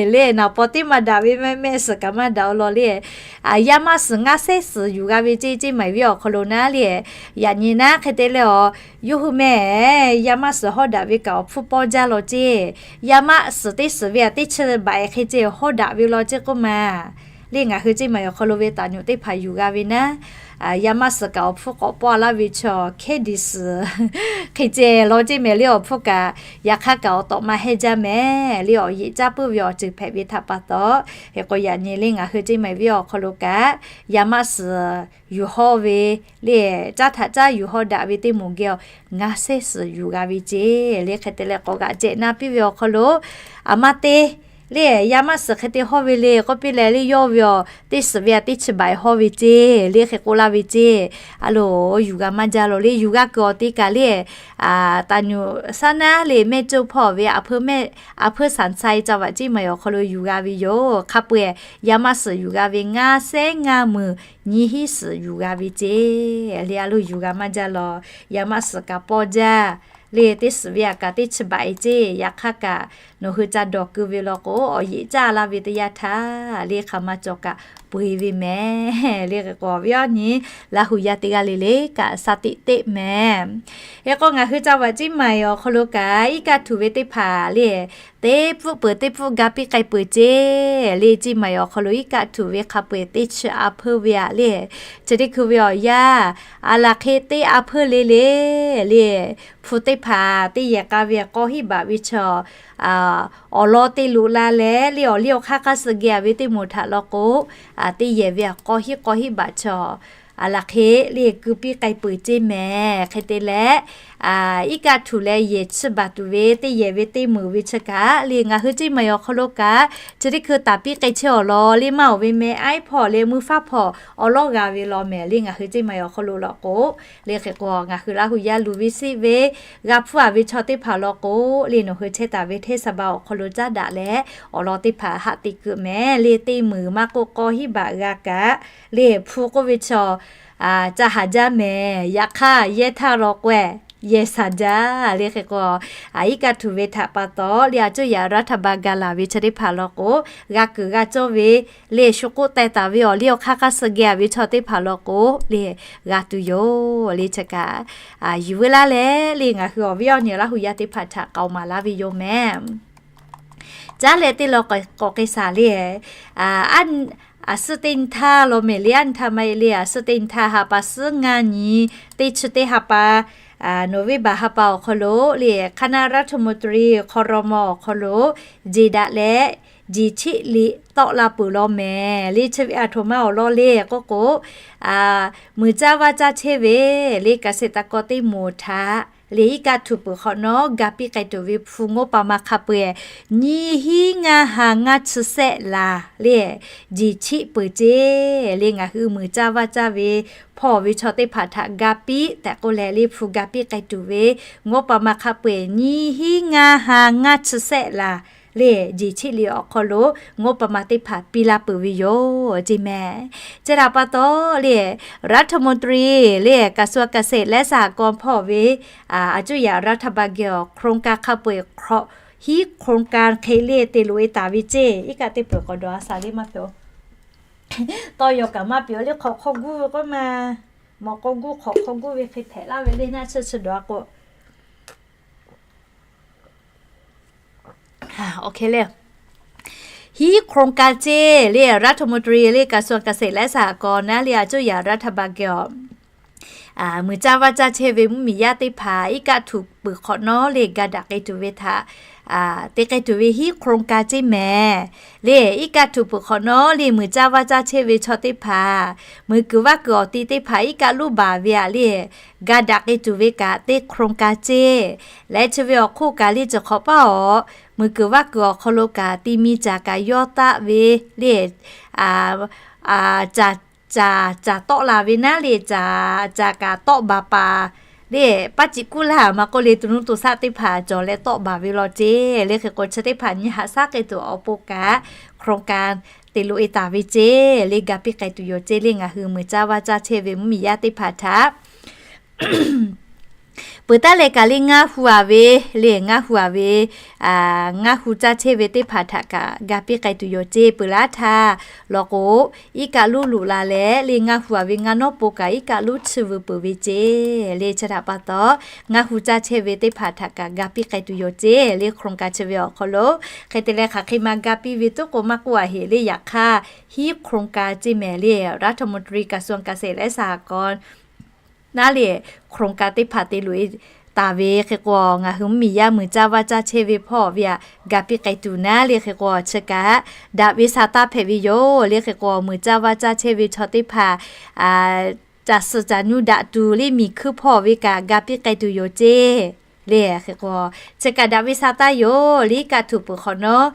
Le naˍ paw teˇ maˇ daꞈ ve mehˆ, mehˆ suhˍ kaꞈ maˇ daꞈ awˬ lawn le. Yaˇ maˆ suhˍ ngaˇ sehˉ suhˍ yuˬ g'a ve ceˇ, ceˇ mehˍ viˉ awˬ hk'aw lo naˉ le. Yaꞈ nyi naˉ hk'e te leh awˬ, yawˇ hui mehˍ, yaˇ maˆ suhˍ hawˉ daꞈ ve kaꞈ awˬ hpfuhˇ pawˇ jaˇ law ceˇ. Yaˇ maˆ suhˍ teˇ suhˍ ve aꞈ teˇ chi baꞈ-e hk'e ceˇ hawˉ daꞈ ve law ceˇ k'oˆ ma le, ngaˬ hui ceˇ mehˍ awˬ hk'aw lo ve taˍ nyuꞈ teˇ hpaˍ yuˬ g'a ve naˉ, yaˇ maˆ suhˍ kaꞈ awˬ hpfuhˇ k'awꞈ pawˇ laˇ ve chaw hkehˉ diˍ suhˍ hk'e ceˇ law ceˇ mehˍ le, awˬ hpfuhˇ kaꞈ yaꞈ hk'aˇ kaꞈ awˬ tawꞈ ma hehnˇ jaˇ mehˍ le, awˬ yeꞈ caˇ puiˉ ve awˬ ceuˬ hpehꞈ ve htaꞈ pa taw. Hk'e k'o yaꞈ nyi le ngaˬ hui ceˇ mehˍ viˉ awˬ hk'aw lo kaꞈ yaˇ maˆ suhˍ yuˬ hawˉ ve le, caˇ htaꞈ caˇ yuˬ hawˉ daꞈ ve teˇ moˍ geh awˬ ngaˇ sehˉ suhˍ yuˬ g'a ve ceˇ le. Hk'e te leh k'awꞈ g'aꞈ cehˬ na piˇ ve awˬ hk'aw lo, aˬ ma te le yaˇ maˆ suhˍ hk'e te hawˉ ve le k'oˆ piˇ leh le, yawˇ ve awˬ teˇ suhˍ ve aꞈ teˇ chi baꞈ-e hawˉ ve ceˇ le, hk'e k'oˆ laˇ ve ceˇ. A loˬ, yuˬ g'a maˇ jaˇ law le, yuˬ g'a kuiˬ awˬ te kaꞈ le, taˍ nyuꞈ saˉ naˉ le mehˆ cawˇ hpawˇ ve aˬ hpeuˇ mehˆ, aˬ hpeuˇ sanˍ ca-e ca vaꞈ ceˇ mehˍ awˬ hk'aw lo yuˬ g'a ve yoˬ. Hk'a peu-eˬ yaˇ maˆ suhˍ yuˬ g'a ve ngaˇ sehˉ ngaˇ meunˍ nyiˇ hinˉ suhˍ yuˬ g'a ve ceˇ le. A loˬ, yuˬ g'a maˇ jaˇ law, yaˇ maˆ suhˍ kaꞈ pawˇ jaˇ le, teˇ suhˍ ve aꞈ kaꞈ teˇ chi baꞈ-e ceˇ. Yaꞈ hk'aˇ kaꞈ nawˬ hui ca dawˬ keu ve law k'o, awˬ yeꞈ caˇ laˇ ve teˇ yanˇ htaˇ le hk'aˬ ma cawˬ kaꞈ peu-e ve mehˍ le. Hk'e k'o awˬ viˉ awˬ nyi Laˇ hu yaˇ teˇ g'aˇ le le kaꞈ sa teꞈ teˆ mehˍ. Hk'e k'o ngaˬ hui ca vaꞈ ceˇ mehˍ awˬ hk'aw lo kaꞈ iˉ kaˆ htuꞈ ve teˇ hpaˍ le, teˇ pfuhˆ peuˬ teˇ pfuhˆ ga piˇ k'ai peuˬ ceˇ le. Ceˇ mehˍ awˬ hk'aw lo iˉ kaˆ htuꞈ ve hk'a peu-eˬ teˇ chi a hpeuˇ ve aꞈ le, chi teˇ hkui ve awˬ yanˇ, aˬ laˬ hk'e teˇ a hpeuˇ le le le, hpu teˇ hpaˍ teˇ yehˬ k'a ve k'aw hiˉ baꞈ ve chaw awˬ lawn te loꞈ la leh le, awˬ liˇ awˬ hk'aˇ hk'aˇ suh geh-a ve teˇ moˍ htaꞈ law k'o, teˇ yehˬ ve k'aw hiˉ k'aw hiˉ baꞈ chaw aˬ laˬ hk'e le ku piˇ k'ai peuˬ ceˇ mehˍ. Hk'e te leh iˉ kaˆ htuꞈ leh yehˬ chi baˬ tuˬ ve teˇ yehˬ ve teˇ meunˍ ve chi kaꞈ le ngaˬ hui ceˇ mehˍ awˬ hk'aw lo kaꞈ chi teˇ hkui taˍ piˇ k'ai chehˇ awˬ lawn le, maˇ oˬ ve meh aiˉ hpawˇ leh mvuhˇ faˉ hpawˇ awˬ lawˉ g'a ve law mehˍ le, ngaˬ hui ceˇ mehˍ awˬ hk'aw lo law k'o. Le hk'e k'o ngaˬ hui Laˇ hu yaˇ luˬ ve siˆ ve g'a hpuˇ-a ve chaw teˇ hpaˍ law k'o le, nawˬ hui chehˇ taˍ ve hteˇ saˍ baˬ awˬ hk'aw lo caˉ daꞈ leh awˬ lawn teˇ hpaˍ haꞈ te keu mehˍ le. Teˇ meunˍ maˇ k'oˆ k'aw hiˉ baꞈ g'a kaꞈ le, hpu k'oˆ ve chaw ca haˍ jaˇ mehˍ. Yaꞈ hk'aˇ yehˇ htaˇ law k'o-e, yehˬ saˍ jaˇ le. Hk'e k'o iˉ kaˆ htuꞈ ve htaꞈ pa taw le, a cuˇ yaꞈ raˇ htaꞈ ba ga laˬ ve chaw teˇ hpaˍ law k'o, g'a kuiˬ g'a cawˇ ve le, shu k'oˆ teh taˍ ve awˬ liˇ awˬ hk'aˇ hk'aˇ suh geh-a ve chaw teˇ hpaˍ law k'o le, g'a tuˬ yoˬ le. Chi kaꞈ yuˬ veu laˇ leh le, ngaˬ hui awˬ viˉ awˬ nyi Laˇ hu yaˇ teˇ hpaˍ htaꞈ k'aoˍ maˍ laˇ ve yoˬ mehˍ. Caˉ leh teˇ law k'awꞈ k'awꞈ k'ai shaˍ le, aˬ suhˉ teˇ nyi htaˇ law mehˍ le, aˉ nyi htaˇ maˇ heˆ le, aˬ suhˉ teˇ nyi htaˇ ha pa suhˉ ngaˇ nyi teˇ chi teˇ ha pa, November ha pa awˬ hk'aw lo le, คณะรัฐมนตรี ครม. awˬ hk'aw lo jeˬ daꞈ leh jeˬ cheˆ liꞈ tawˆ la peuˬ law mehˍ le. Chi ve aˬ htoꞈ ma awˬ lawn le k'oˆ k'o, muiˬ caˇ vaˇ caˇ chehˇ ve le kaꞈ sheˍ taˍ kawˬ teˇ moˍ htaꞈ le iˉ kaˆ htuꞈ peuˬ hk'awꞈ nawˉ ga piˇ k'ai tuˬ ve hpu ngoˉ pa ma hk'a peu-eˬ nyiˇ hinˉ ngaˇ ha ngaˇ chi sehˆ laˬ le jeˬ cheˆ peuˬ ceˇ le. Ngaˬ hui muiˬ caˇ vaˇ caˇ ve hpawˇ ve chaw teˇ hpaˍ htaꞈ ga piˇ tehꞈ k'oˆ leh le hpu ga piˇ k'ai tuˬ ve ngoˉ pa ma hk'a peu-eˬ nyiˇ hinˉ ngaˇ ha ngaˇ chi sehˆ laˬ le jeˬ cheˆ liꞈ awˬ hk'aw lo ngoˉ pa ma teˇ hpaˍ piˇ laˇ peuˬ ve yoˬ ceˇ mehˍ. Chi htaꞈ pa taw le รัฐมนตรี le กระทรวงเกษตรและสหกรณ์ hpawˇ ve aˬ cuˇ yaꞈ รัฐบาล geh awˬ โครงการ hk'a peu-eˬ hk'awꞈ hiˉ โครงการ hk'e le te loꞈ-e taˍ ve ceˇ. Iˉ kaˆ teˇ peuˬ k'awꞈ dawˬ a shaˍ le maˇ peuˬ-oˬ. Tawˇ yaw kaꞈ maˇ peuˬ-oˬ le hk'awꞈ hk'aw guˇ ve k'oˆ ma. Mawꞈ k'aw guˇ hk'awꞈ hk'aw guˇ ve hk'e hpehꞈ laˇ ve le naˆ chi chi dawˬ a k'o โครงการ ceˇ le รัฐมนตรี le กระทรวงเกษตรและสหกรณ์ naˉ le aˬ cuˇ yaꞈ รัฐบาล geh awˬ muiˬ caˇ vaˇ caˇ chehˇ ve mvuhˇmiˬ yaˇ teˇ hpaˍ iˉ kaˆ htuꞈ peuˬ hk'awꞈ nawˉ le ga daꞈ k'ai tuˬ ve htaꞈ te k'ai tuˬ ve hiˉ โครงการ ceˇ mehˍ le. Iˉ kaˆ htuꞈ peuˬ hk'awꞈ nawˉ le muiˬ caˇ vaˇ caˇ chehˇ ve chaw teˇ hpaˍ muiˬ kuiˬ vaˇ kuiˬ awˬ ti teˇ hpaˍ iˉ kaˆ loˇ baˬ ve aꞈ le ga daꞈ k'ai tuˬ ve kaꞈ te โครงการ ceˇ. Leh chi ve awˬ hk'oˆ kaꞈ le ciˬ hk'awꞈ paˇ awˬ muiˬ kuiˬ vaˇ kuiˬ awˬ hk'aw lo kaꞈ ti mi caˬ kaꞈ yawˇ taˆ ve le caˬ caˬ caˬ tawˆ la ve naˉ le caˬ caˬ kaꞈ tawˆ baˬ paˍ le paˇ ciꞈ kuˇ laˇ maˇ k'oˆ le to nuˇ to shaˆ teˇ hpaˍ cawˬ leh tawˆ baˬ ve law ceˇ. Le hk'e k'o chi teˇ hpaˍ nyi haꞈ shaˉ k'ai tuˬ awˬ pon kaꞈ โครงการ te loꞈ-e taˍ ve ceˇ le ga piˇ k'ai tuˬ yoˬ ceˇ le ngaˬ hui muiˬ caˇ vaˇ caˇ chehˇ ve mvuhˇmiˬ yaˇ teˇ hpaˍ htaꞈ peuˬ taˉ leh kaꞈ le ngaˇ hu a ve le ngaˇ hu a ve ngaˇ hu caˇ chehˇ ve teˇ hpaˍ htaꞈ kaꞈ ga piˇ k'ai tuˬ yoˬ ceˇ. Peuˬ laˇ htaˇ law k'o iˉ kaˆ loˇ loꞈ la leh le ngaˇ hu a ve ngaˇ nawˉ po kaꞈ iˉ kaˆ loˇ chi vuiˬ peuˬ ve ceˇ. Le chi htaꞈ pa taw ngaˇ hu caˇ chehˇ ve teˇ hpaˍ htaꞈ kaꞈ ga piˇ k'ai tuˬ yoˬ ceˇ le โครงการ chi ve awˬ hk'aw lo. Hk'e te leh hk'aˬ hk'e ma ga piˇ ve tuˉ k'o maˇ k'oˆ a heꞈ le yaꞈ hk'aˇ hiˉ โครงการ ceˇ mehˍ le รัฐมนตรี กระทรวงเกษตรและสหกรณ์ naˉ le โครงการ teˇ hpaˍ te loꞈ-e taˍ ve hk'e k'o ngaˬ hui mvuhˇmiˬ yaˇ muiˬ caˇ vaˇ caˇ chehˇ ve hpawˇ ve aꞈ ga piˇ k'ai tuˬ naˉ le hk'e k'o chi kaꞈ daꞈ ve sha taˇ hpehꞈ ve yoˬ. Le hk'e k'o muiˬ caˇ vaˇ caˇ chehˇ ve chaw teˇ hpaˍ caˬ suhˍ caˬ nyu daꞈ tuˬ le miˬ hkuiˇ hpawˇ ve kaꞈ ga piˇ k'ai tuˬ yoˬ ceˇ. Le hk'e k'o chi kaꞈ daꞈ ve sha taˇ yoˬ. Le iˉ kaˆ htuꞈ peuˬ hk'awꞈ nawˉ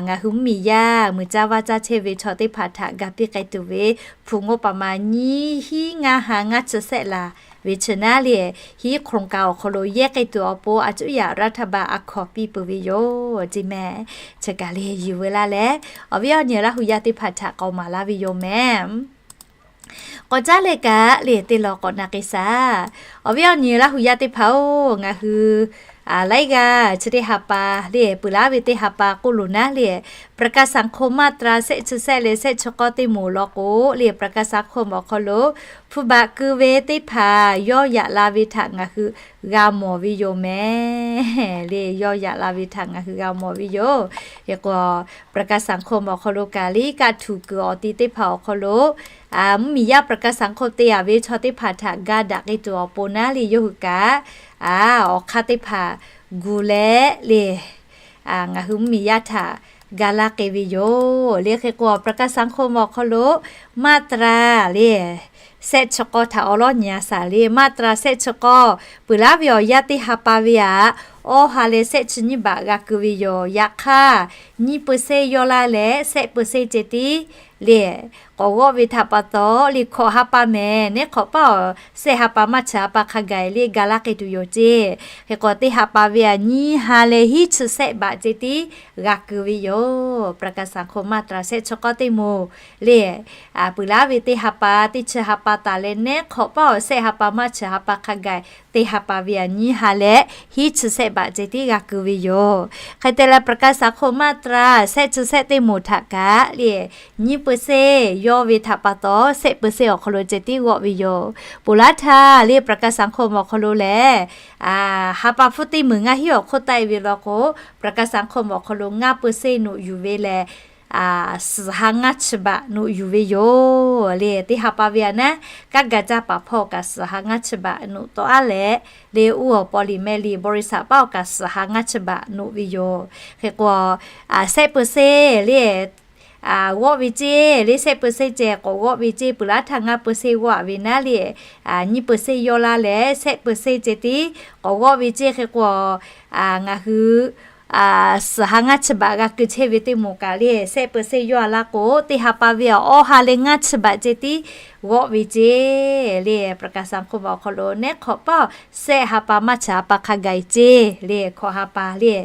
ngaˬ hui mvuhˇmiˬ yaˇ muiˬ caˇ vaˇ caˇ chehˇ ve chaw teˇ hpaˍ htaꞈ ga piˇ k'ai tuˬ ve hpu ngoˉ pa ma nyiˇ hinˉ ngaˇ ha ngaˇ chi sehˆ laˬ ve chi naˉ le hiˉ โครงการ awˬ hk'aw lo yehˇ k'ai tuˬ awˬ pon aˬ cuˇ yaꞈ รัฐบาล a hkawnˍ piˇ peuˬ ve yoˬ ceˇ mehˍ. Chi kaꞈ le yuˬ veu laˇ leh awˬ viˉ awˬ nyi Laˇ hu yaˇ teˇ hpaˍ htaꞈ k'awꞈ maˍ laˇ ve yoˬ mehˍ. K'awꞈ caˉ leh kaꞈ le te lawˬ k'awꞈ na k'ai shaˍ. Awˬ viˉ awˬ nyi Laˇ hu yaˇ teˇ hpaˍ-oˬ, ngaˬ hui laiˉ g'aˇ chi teˇ ha pa le peuˬ laˇ ve teˇ ha pa k'oˆ loˬ naˉ le ประกันสังคม มาตรา sehˆ chi sehˆ leh sehˆ chi k'awˇ teˇ moˍ law k'o le ประกันสังคม awˬ hk'aw lo hpu baꞈ keu ve teˇ hpaˍ yawˇ yaꞈ la ve htaꞈ ngaˬ hui g'a mawˬ ve yoˬ mehˍ. Le yawˇ yaꞈ la ve htaꞈ ngaˬ hui g'a mawˬ ve yoˬ. Hk'e k'o ประกันสังคม awˬ hk'aw lo kaꞈ le iˉ kaˆ htuꞈ kuiˬ awˬ ti teˇ hpaˍ awˬ hk'aw lo mvuhˇmiˬ yaˇ ประกันสังคม te yaꞈ ve chaw teˇ hpaˍ htaꞈ ga daꞈ k'ai tuˬ awˬ pon naˉ le yawˇ hui kaꞈ awˬ hk'aˇ teˇ hpaˍ gu leh le ngaˬ hui mvuhˇmiˬ yaˇ htaꞈ ga laˇ k'ai ve yoˬ. Le hk'e k'o ประกันสังคม awˬ hk'aw lo มาตรา le sehˆ chi k'awˇ htaꞈ awˬ lawˉ nyi a shaˍ le มาตรา sehˆ chi k'awˇ peuˬ laˇ ve awˬ yanˇ teˇ ha pa ve aꞈ awˇ ha leh sehˆ chi nyiˇ baꞈ g'a keu ve yoˬ. Yaꞈ hk'aˇ nyiˇ peu se yawˇ laˇ leh sehˆ peu se ceh tiˉ le k'awꞈ g'awˆ ve htaꞈ pa taw le hkawꞈ ha pa mehˍ. Neˉ hk'awꞈ paˇ awˬ sehˆ ha pa maˇ chi ha pa hk'a gaˬ le ga laˇ k'ai tuˬ yoˬ ceˇ. Hk'e k'o teˇ ha pa ve aꞈ nyiˇ ha leh hiˉ chi sehˆ baꞈ ceh tiˉ g'a keu ve yoˬ. ประกันสังคม มาตรา sehˆ chi k'awˇ teˇ moˍ le peuˬ laˇ ve teˇ ha pa teˇ chi ha pa taˍ leh neˉ hk'awꞈ paˇ awˬ sehˆ ha pa maˇ chi ha pa hk'a gaˬ teˇ ha pa ve aꞈ nyiˇ ha leh hiˉ chi sehˆ baꞈ ceh tiˉ g'a keu ve yoˬ. Hk'e te leh ประกันสังคม มาตรา sehˆ chi sehˆ teˇ moˍ htaꞈ kaꞈ le nyiˇ peu se yawˇ ve htaꞈ pa taw sehˆ peu se awˬ hk'aw lo ceh tiˉ g'awˆ ve yoˬ. Peuˬ laˇ htaˇ le ประกันสังคม awˬ hk'aw lo lehˬ ha pa hpfuhˇ teˇ meunˍ ngaˇ hinˉ awˬ hk'oˆ taˆ e ve law k'o ประกันสังคม awˬ hk'aw lo ngaˇ peu se noꞈ yuˬ ve lehˬ suhˍ ha ngaˇ chi baꞈ noꞈ yuˬ ve yoˬ le. Teˇ ha pa ve a naˉ, kaˇ gaˬ caˇ paˍ hpawˇ kaꞈ suhˍ ha ngaˇ chi baꞈ noꞈ tawˆ aˉ leh le, uˉ awˬ paw liꞈ meh liꞈ บริษัท paˆ awˬ kaꞈ suhˍ ha ngaˇ chi baꞈ noꞈ ve yoˬ. Hk'e k'o, shehˆ เปอร์เซ็นต์ le, g'awˆ ve ceˇ le, shehˆ เปอร์เซ็นต์ ceh k'awꞈ g'awˆ ve ceˇ, peuˬ laˇ htaˇ ngaˇ เปอร์เซ็นต์ g'awˆ ve naˉ le, nyiˇ เปอร์เซ็นต์ yawˇ laˇ leh shehˆ เปอร์เซ็นต์ ceh tiˉ k'awꞈ g'awˆ ve ceˇ. Hk'e k'o, ngaˬ hui suhˍ ha ngaˇ chi baꞈ g'a keu chehˇ ve teˇ moˍ kaꞈ le, shehˆ เปอร์เซ็นต์ yawˇ a laˇ k'o, teˇ ha pa ve awˬ awˇ ha leh ngaˇ chi baꞈ ceh tiˉ g'awˆ ve ceˇ le. ประกันสังคม awˬ hk'aw lo neˉ hk'awꞈ paˇ shehˆ ha pa maˇ chi ha pa hk'a gaˬ e ceˇ le, hkawꞈ ha pa le,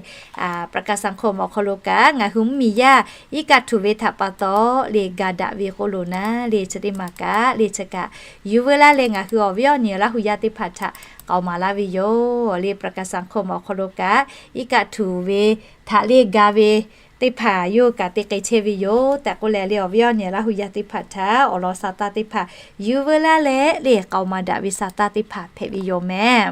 ประกันสังคม awˬ hk'aw lo kaꞈ ngaˬ hui mvuhˇmiˬ yaˇ iˉ kaˆ htuꞈ ve htaꞈ pa taw le, ga daꞈ ve k'oˆ lo naˉ le, chi teˇ maˬ kaꞈ le, chi kaꞈ yuˬ veu laˇ leh ngaˬ hui awˬ viˉ awˬ nyi Laˇ hu yaˇ teˇ hpaˍ htaꞈ k'aoˍ maˍ laˇ ve yoˬ le. ประกันสังคม awˬ hk'aw lo kaꞈ iˉ kaˆ htuꞈ ve htaꞈ le ga ve teˇ hpaˍ yawˇ kaꞈ te k'ai chehˇ ve yoˬ tehꞈ k'oˆ leh le, awˬ viˉ awˬ nyi Laˇ hu yaˇ teˇ hpaˍ htaꞈ awˬ lawn sa taˇ teˇ hpaˍ yuˬ veu laˇ leh le, k'aoˍ maˍ daꞈ ve sa taˇ teˇ hpaˍ hpehꞈ ve yoˬ meh.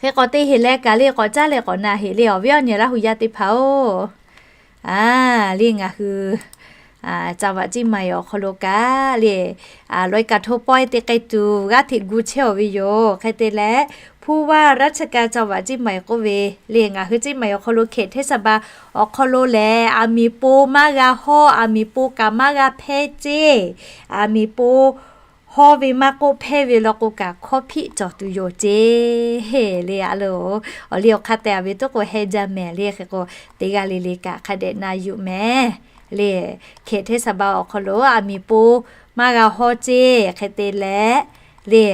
Hk'e k'awꞈ te heˍ leh kaꞈ le, k'awꞈ caˉ leh k'awꞈ na heˍ le, awˬ viˉ awˬ nyi Laˇ hu yaˇ teˇ hpaˍ-oˬ. A, le ngaˬ hui จังหวัดเชียงใหม่ awˬ hk'aw lo kaꞈ le, ลอยกระทง pawehˇ te k'ai tuˬ g'aˇ hteꞈ gu chehˇ-oˬ ve yoˬ. Hk'e te leh, ผู้ว่าราชการจังหวัดเชียงใหม่ k'oˆ ve le, ngaˬ hui Chiang Mai awˬ hk'aw lo เขตเทศบาล awˬ hk'aw lo lehˬ, aˬ miˍ po maˇ g'a hawˇ, aˬ miˍ po kaꞈ maˇ g'a hpehˇ ceˇ. Aˬ miˍ po hawˇ ve maˇ k'oˆ, hpehˇ ve law k'o kaꞈ hkawˇ hpiˆ cawˬ tuˬ yoˬ ceˇ le. A loˬ, awˬ liˇ awˬ hk'aˇ te a ve toˉ k'o heh jaˇ mehˍ le. Hk'e k'o, teˇ g'aˇ le le kaꞈ hk'a dehꞈ na yuˬ mehˍ le. เขตเทศบาล awˬ hk'aw lo aˬ miˍ po maˇ g'a hawˇ ceˇ. Hk'e te leh le,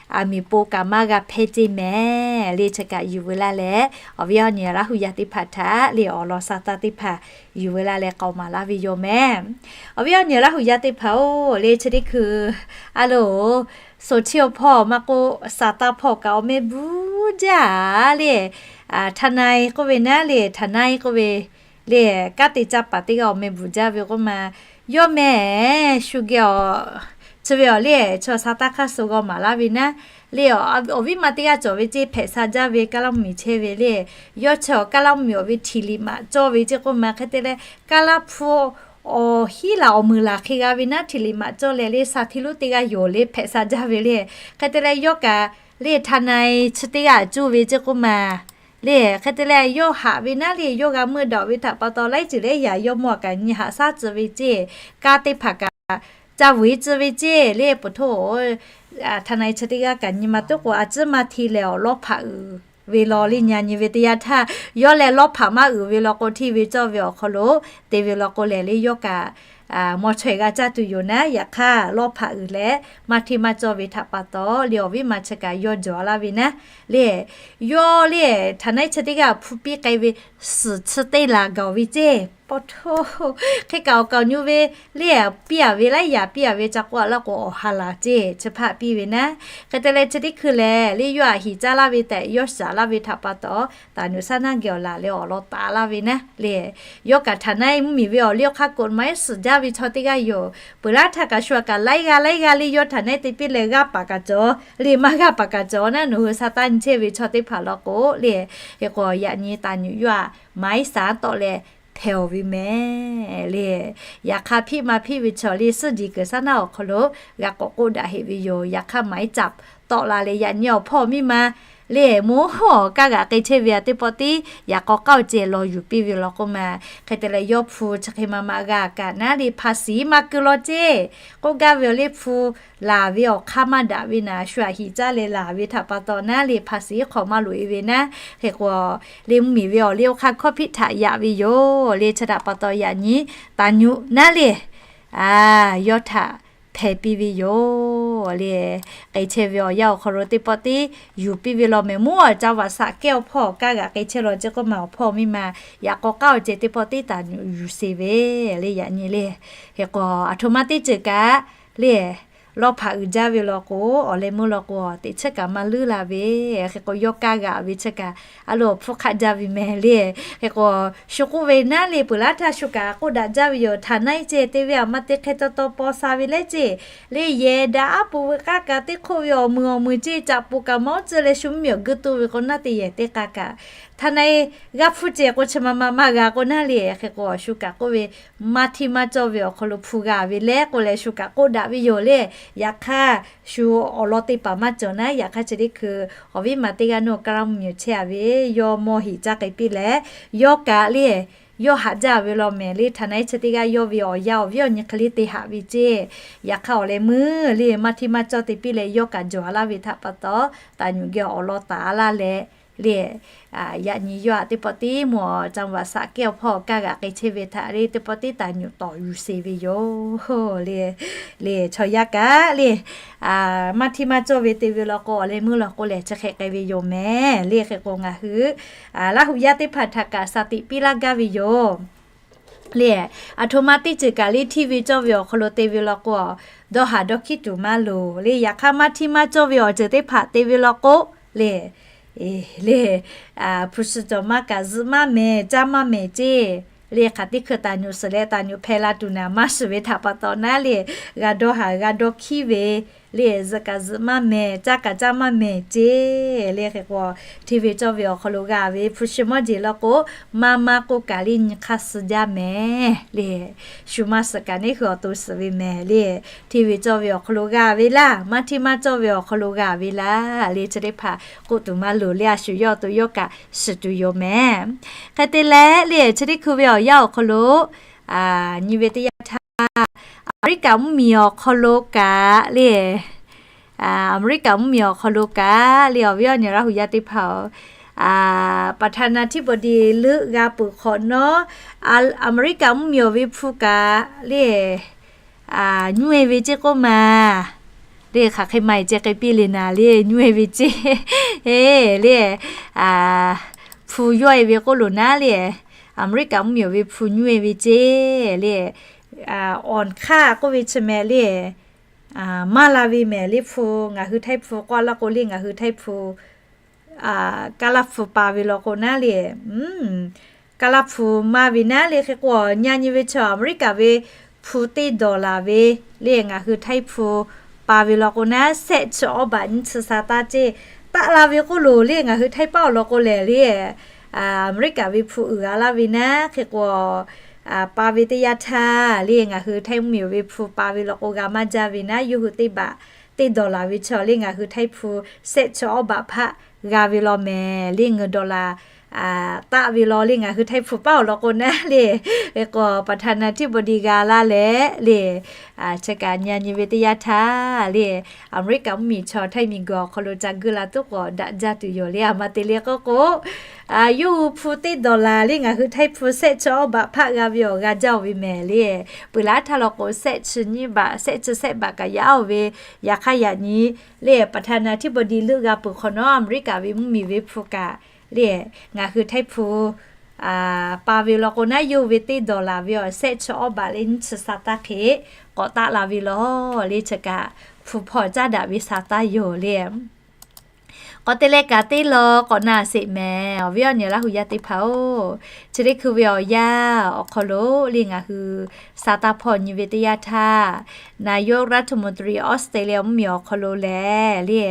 aˬ miˍ po kaꞈ maˇ g'a hpehˇ ceˇ mehˍ le. Chi kaꞈ yuˬ veu laˇ leh, awˬ viˉ awˬ nyi Laˇ hu yaˇ teˇ hpaˍ htaꞈ le, awˬ lawn sa taˇ teˇ hpaˍ yuˬ veu laˇ leh k'aoˍ maˍ laˇ ve yoˬ mehˍ. Awˬ viˉ awˬ nyi Laˇ hu yaˇ teˇ hpaˍ-oˬ le, chi teˇ hkui a loˬ, โซเชียล hpawˇ maˇ k'oˆ, sa taˇ hpawˇ kaꞈ awˬ meh bvuhˬ jaˇ le. ทนาย k'oˆ ve naˉ le, ทนาย k'oˆ ve le, kanˉ te caˇ paˍ teˇ g'aˇ awˬ meh bvuhˬ jaˇ ve k'oˆ ma, yawˇ meh shu geh awˬ, chi ve awˬ le, chaw sa taˇ hk'aˇ suh g'aw maˍ laˇ ve naˉ le, awˬ viˉ ma teˇ g'aˇ cawˬ ve ceˇ, hpehꞈ sha jaˇ ve, kaˇ laˇ mvuhˇmiˬ chehˇ ve le. Yawˇ chi awˬ kaˇ laˇ mvuhˇmiˬ awˬ ve htiˍ liꞈ maꞈ cawˇ ve ceˇ k'oˆ ma, hk'e te leh kaˇ laˇ hpu awˬ hiˉ laˬ awˬ meuˍ laˬ hk'e g'a ve naˉ, htiˍ liꞈ maꞈ cawˇ leh le, sa htiˇ lonˉ teˇ g'aˇ yoˬ le, hpehꞈ sha jaˇ ve le. Hk'e te leh yawˇ kaꞈ le, ทนาย chi teˇ g'aˇ cuˇ ve ceˇ k'oˆ ma le. Hk'e te leh yawˇ haꞈ ve naˉ le, yawˇ g'a meuˇ daꞈ ve htaꞈ pa taw laiˉ ceuˬ lehˉ yaꞈ yawˇ mawˇ kaꞈ nyi haꞈ shaˉ tcuh ve ceˇ, kanˉ teˇ hpaˍ kaꞈ ca vuiˬ tcuh ve ceˇ le. Peuˬ htoˇ, ทนาย chi teˇ g'aˇ kaꞈ nyi ma tuˉ k'o, a ciˉ maˇ hti lehˬ awˬ lawˇ hpaꞈ uiˍ ve law le, nyi nyi ve teˇ yanˇ htaˇ, yawˇ leh lawˇ hpaꞈ maˇ uiˍ ve law k'o, hteˇ ve cawˇ ve awˬ hk'aw lo te ve law k'o lehˬ le, yawˇ kaꞈ maw chaweh g'a caˇ tuˬ yoˬ naˉ. Yaꞈ hk'aˇ lawˇ hpaꞈ uiˍ leh maˇ hteˇ maˇ cawˇ ve htaꞈ pa taw le, awˬ viˉ ma chi kaꞈ yawˇ jawˬ laˇ ve naˉ le. Yawˇ le, ทนาย chi teˇ g'aˇ hpu piˇ k'ai ve suhˍ chi teˇ laˬ gaˬ ve ceˇ. Peuˬ htoˇ, hk'e kaꞈ awˬ kaˍ awˬ nyu ve le, piˇ a ve laiˉ yaꞈ piˇ a ve ca k'oˆ a laˇ k'o, awˬ ha laˬ ceˇ, chi hpaˇ piˇ ve naˉ. Hk'e te leh chi teˇ hkui lehˬ le, yawˇ aꞈ hiˍ caˇ laˇ ve tehꞈ yawˇ shaˍ laˇ ve htaꞈ pa taw, taˍ nuˬ shaˉ naˇ geh awˬ laˬ leh awˬ lawn taˍ laˇ ve naˉ le. Yawˇ kaꞈ ทนาย mvuhˇmiˬ ve awˬ liˇ awˬ hk'aˇ กฎหมาย suhˍ jaˇ ve chaw teˇ g'aˇ yoˬ. Peuˬ laˇ htaˇ kaꞈ shu a kaꞈ laiˉ g'aˇ laiˉ g'aˇ le, yawˇ ทนาย te piˇ leh g'aˇ paˍ kaꞈ cawˬ le, maˇ g'aˇ paˍ kaꞈ cawˬ naˉ, nawˬ hui sa taˇ nyi chehˇ ve chaw teˇ hpaˍ law k'o le. Hk'e k'o yaꞈ nyi taˍ nuˬ yawˇ aꞈ หมายสาร tawˆ leh hpehꞈ-oˬ ve mehˍ le. Yaꞈ hk'aˇ hpiˆ maˇ hpiˆ ve chaw le, suhˉ jeˬ kuiˬ shaˉ naˇ awˬ hk'aw lo g'a k'awꞈ k'oˆ daꞈ heꞈ ve yoˬ. Yaꞈ hk'aˇ หมายจับ tawˆ la leh yaꞈ nyi awˬ hpawˇ miˇ ma le, mvuhˇ hawˉ kaˇ g'aꞈ k'ai chehˇ ve a teˇ pawˆ tiˉ yaꞈ k'aw k'aoˆ ceh law yuˬ piˇ ve law k'oˆ ma. Hk'e te leh yawˇ hpu chi hk'e ma ma g'a kaꞈ naˉ le, ภาษี maˇ keu law ceˇ k'oˆ gaˇ ve awˬ le, hpu laˬ ve awˬ hk'aˇ maˇ daꞈ ve naˍ, shu aꞈ hiˍ caˇ leh laˬ ve htaꞈ pa taw naˉ le, ภาษี hk'awꞈ maˇ loꞈ e ve naˉ. Hk'e k'o le, mvuhˇmiˬ ve awˬ liˇ awˬ hk'aˇ hkawˇ hpiˆ htaꞈ yaꞈ ve yoˬ le. Chi htaꞈ pa taw yaꞈ nyi taˍ nuˬ naˉ le, yawˇ htaꞈ hpehꞈ piˇ ve yoˬ le. K'ai chehˇ ve awˬ yanˇ awˬ hk'aw lo teˇ pawˆ tiˉ yuˬ piˇ ve law mehˍ. Mvuhˇ awˬ ca vaꞈ shaꞈ kehˉ awˬ hpawˇ kaˇ g'aꞈ k'ai chehˇ law ceˇ k'oˆ ma, awˬ hpawˇ miˇ ma yaꞈ k'aw k'aoˆ ceh teˇ pawˆ tiˉ taˍ nuˬ yuˬ sheˍ ve le, yaꞈ nyi le. Hk'e k'o aˬ htoꞈ ma teˇ ceuˬ kaꞈ le, lawˇ hpaꞈ uiˍ jaˇ ve law k'o, awˬ leh meuˇ law k'o, teꞈ chiˉ kaꞈ maˇ luˉ la ve. Hk'e k'o yawˇ kaˇ g'aꞈ ve chi kaꞈ a loˬ hpfuhˇ hk'aˆ jaˇ ve mehˍ le. Hk'e k'o shu k'oˆ ve naˉ le, peuˬ laˇ htaˇ shu kaꞈ k'oˆ daꞈ jaˇ ve yoˬ. ฐานะ ceˇ te ve aˬ ma te hk'e taw taw paw sha ve leh ceˇ le, yehˬ daꞈ aˉ po ve k'aˇ kaꞈ teˇ hk'oˆ ve awˬ meuˍ awˬ meuˍ ceˇ, caꞈ poˍ kaꞈ mawˉ tcuh leh shu mvuhˇmiˬ awˬ geu to ve k'o naˉ te yehˬ teˇ k'a kaꞈ htaˇ na-e g'a hpuˇ ceh k'o chi ma ma maˇ g'a k'o naˉ le. Hk'e k'o shu kaꞈ k'oˆ ve, maˇ htiˇ maˇ cawˇ ve awˬ hk'aw lo hpu g'a ve le k'oˆ leh shu kaꞈ k'oˆ daꞈ ve yoˬ le. Yaꞈ hk'aˇ shu awˬ lawn teˇ hpaˍ maˇ cawˬ naˉ, yaꞈ hk'aˇ chi teˇ hkui awˬ viˉ ma teˇ g'aˇ nuˇ kaˇ laˇ mvuhˇ miˬ chehˇ a ve, yawˇ mawˇ heˍ caˇ k'ai piˇ leh, yawˇ kaꞈ le yawˇ haꞈ jaˇ ve law mehˍ le. Htaˇ na-e chi teˇ g'aˇ yawˇ ve awˬ yaˇ awˬ viˉ awˬ nyi hk'e le te haꞈ ve ceˇ. Yaꞈ hk'aˇ awˬ leh meuˇ le maˇ htiˇ maˇ cawˇ te piˇ leh yawˇ kaꞈ jawˬ a laˇ ve htaꞈ pa taw, taˍ nyuꞈ geh awˬ lawn taˍ a laˇ leh le, yaꞈ nyi yawˇ htaꞈ teˇ pawˆ tiˉ mvuhˇ awˬ caˇ vaꞈ saꞈ kehˉ awˬ hpawˇ kaˇ g'aꞈ k'ai chehˇ ve htaꞈ le teˇ pawˆ tiˉ taˍ nyuꞈ tawˍ yuˬ sheˍ ve yoˬ le. Le chaw yaˇ kaꞈ le maˇ htiˇ maˇ cawˇ ve te ve law k'o, awˬ leh meuˇ law k'o lehˬ chi hk'e k'ai ve yoˬ mehˍ le. Hk'e k'o ngaˬ hui Laˇ huˍ yaˇ teˇ hpaˍ htaꞈ kaꞈ shaˍ tiꞈ piˇ laˇ gaˇ ve yoˬ le. Aˬ htoꞈ ma teˇ ceuˬ kaꞈ le htiˇ ve cawˇ ve awˬ hk'aw lo te ve law k'o, dawˇ haˍ dawˇ hkiˉ tuˬ maˇ loˍ le. Yaꞈ hk'aˇ maˇ htiˇ maˇ cawˇ ve awˬ ceuˬ teˇ hpaˍ te ve law k'o le, le hpu shi cawˬ maˇ kaꞈ zuhꞈ maˇ mehˍ caˇ maˇ mehˍ ceˇ le. Hk'aˬ teˇ hkui taˍ nyuꞈ suhˍ leh taˍ nyuꞈ hpehˇ la tuˬ naˍ maˇ shiˍ ve htaꞈ pa taw naˉ le, g'a dawˇ haˍ g'a dawˇ hkiˉ ve le, zuhꞈ kaꞈ zuhꞈ maˇ mehˍ caˇ kaꞈ caˇ maˇ mehˍ ceˇ le. Hk'e k'o htiˇ ve cawˇ ve awˬ hk'aw lo g'a ve hpu shi mawˇ jeˬ law k'o, maˇ maˇ k'oˆ kaꞈ le nyi hk'aˇ suh jaˇ mehˍ le. Shu maˇ suhˍ kaꞈ neˇ hui awˬ to suhˍ ve mehˍ le. Htiˇ ve cawˇ ve awˬ hk'aw lo g'a ve laˇ, maˇ htiˇ maˇ cawˇ ve awˬ hk'aw lo g'a ve laˇ le. Chi teˇ hpaˍ k'oˆ tuˬ maˇ loˍ le. A shu yawˇ awˬ to yawˇ kaꞈ shiˍ tuˬ yoˬ mehˍ. Hk'e te leh le chi teˇ hkui ve awˬ yanˇ awˬ hk'aw lo nyi ve teˇ yanˇ htaˇ, Aˍmeˍriˆkaꞈ mvuhˇmiˬ awˬ hk'aw lo kaꞈ le, Aˍmeˍriˆkaꞈ mvuhˇmiˬ awˬ hk'aw lo kaꞈ le awˬ viˉ awˬ nyi Laˇ huˍ yaˇ teˇ hpaˍ-oˬ, ประธานาธิบดี leuˆ g'a peuˬ hk'awꞈ nawˉ, Aˍmeˍriˆkaꞈ mvuhˇmiˬ awˬ ve hpu kaꞈ le nyuˇ e ve ceˇ k'oˆ ma le. Hk'aˬ hk'e ma e ceh k'ai piˇ le naˍ le, nyuˇ e ve ceˇ le. Hpu yawˇ e ve k'oˆ loˬ naˉ le, Aˍmeˍriˆkaꞈ mvuhˇmiˬ awˬ ve hpu nyuˇ e ve ceˇ le. Awˬ hk'aˇ k'oˆ ve chi mehˍ le, maˇ la ve mehˍ le. Hpu ngaˬ hui Htaiˇ hpu k'oˆ laˇ k'o le, ngaˬ hui Htaiˇ hpu Kaˇ laˇ hpu pa ve law k'o naˉ le, Kaˇ laˇ hpu maˇ ve naˉ le. Hk'e k'o nyi nyi ve chaw Aˍmeˍriˆkaꞈ ve hpu teˇ dawˬ laˬ ve le, ngaˬ hui Htaiˇ hpu pa ve law k'o naˉ, sehˆ chi awˇ baꞈ nyiˇ chi sa taˇ ceˇ. Taˆ la ve k'oˆ loˬ le, ngaˬ hui Htaiˇ paˆ awˬ lawn k'o lehˬ le, Aˍmeˍriˆkaꞈ ve hpu uiˍ g'a laˇ ve naˉ. Hk'e k'o pa ve teˇ yanˇ htaˇ le, ngaˬ hui Htaiˇ mvuhˇmiˬ ve hpu pa ve law k'o g'a maˇ jaˇ ve naˉ, yawˇ hui teˇ baꞈ teˇ dawˬ laˬ ve chaw le, ngaˬ hui Htaiˇ hpu sehˆ chi awˇ baꞈ hpaˆ g'a ve law mehˍ le. Ngaˬ dawˬ laˬ taˆ ve law le, ngaˬ hui Htaiˇ hpu paˆ awˬ lawn k'o naˉ le, hk'e k'o ประธานาธิบดี g'a laˇ leh le, chi kaꞈ nyi nyi ve teˇ yanˇ htaˇ le, Aˍmeˍriˆkaꞈ mvuhˇmiˬ chaw Htaiˇ miˬguiˬ awˬ hk'aw lo ca guˇ la tuˉ k'awꞈ daꞈ jaˇ tuˬ yoˬ le. A ma te le k'oˆ k'o, yawˇ hui hpu teˇ dawˬ laˬ le, ngaˬ hui Htaiˇ hpu sehˆ chi awˇ baꞈ hpaˆ g'a ve awˬ g'a jaˇ-oˬ ve mehˍ le. Peuˬ laˇ htaˇ law k'o sehˆ chi nyiˇ baꞈ, sehˆ chi sehˆ baꞈ kaꞈ yaꞈ-oˬ ve, yaꞈ hk'aˇ yaꞈ nyi le, ประธานาธิบดี leuˆ g'a peuˬ hk'awꞈ nawˉ, Aˍmeˍriˆkaꞈ ve mvuhˇmiˬ ve hpu kaꞈ le, ngaˬ hui Htaiˇ hpu pa ve law k'o naˉ, yawˇ hui ve teˇ dawˬ laˬ ve awˬ sehˆ chi awˇ baꞈ le nyiˇ chi sa taˇ hk'e k'awꞈ taˆ la ve law le. Chi kaꞈ hpu hpawˇ caˉ daꞈ ve sa taˇ yoˬ le. K'awꞈ te leh kaꞈ teˇ law k'awꞈ na sheˍ mehˍ. Awˬ viˉ awˬ nyi Laˇ huˍ yaˇ teˇ hpaˍ-oˬ, chi teˇ hkui ve awˬ yanˇ awˬ hk'aw lo le ngaˬ hui sa taˇ hpawˇ nyi ve teˇ yanˇ htaˇ, นายกรัฐมนตรี Australia mvuhˇmiˬ awˬ hk'aw lo lehˬ le,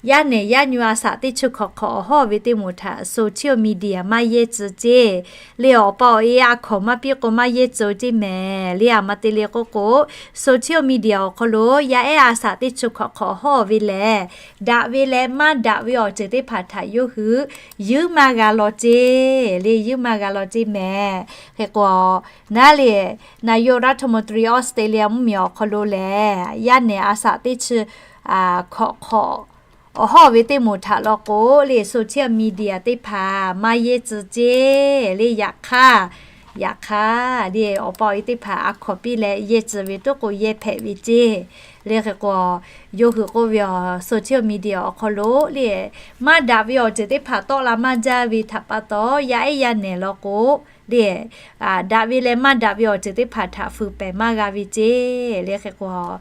yaˇ nehˬ yaˇ nyu a shaꞈ teˇ chi hkawꞈ hk'awꞈ awˬ hawˉ ve teˇ moˍ htaꞈ social media maˇ yehˇ tcuh ceˇ le. Awˬ pa awˬ e a hkawˍ maˇ piˇ k'o maˇ yehˇ tcuh ceˇ mehˍ le. A ma te le k'oˆ k'o, social media awˬ hk'aw lo yaˇ ehˉ a shaꞈ teˇ chi hkawꞈ hk'awꞈ hawˉ ve lehˬ, daꞈ ve leh maˇ daꞈ ve awˬ ceuˬ teˇ hpaˍ htaꞈ yawˇ hui yeuˉ maˇ g'a law ceˇ le, yeuˉ maˇ g'a law ceˇ mehˍ. Hk'e k'o naˉ le, นายกรัฐมนตรี Australia mvuhˇmiˬ awˬ hk'aw lo lehˬ, yaˇ nehˬ a shaꞈ teˇ chi hkawꞈ hk'awꞈ awˬ hawˉ ve teˇ moˍ htaꞈ law k'o le social media teˇ hpaˍ maˇ yehˇ tcuh ceˇ le. Yaꞈ hk'aˇ, yaꞈ hk'aˇ le awˬ pa awˬ e teˇ hpaˍ a hkawˍ piˇ leh yehˇ tcuh ve tuˉ k'o yehˇ hpehꞈ ve ceˇ le. Hk'e k'o yawˇ hui k'oˆ ve awˬ social media awˬ hk'aw lo le, maˇ daꞈ ve awˬ ceuˬ teˇ hpaˍ tawˆ la maˇ jaˇ ve htaꞈ pa taw, yaˇ ehˉ yaˇ nehˬ law k'o le, daꞈ ve leh maˇ daꞈ ve awˬ ceuˬ teˇ hpaˍ htaꞈ fuiˍ pehˍ maˇ g'a ve ceˇ le. Hk'e k'o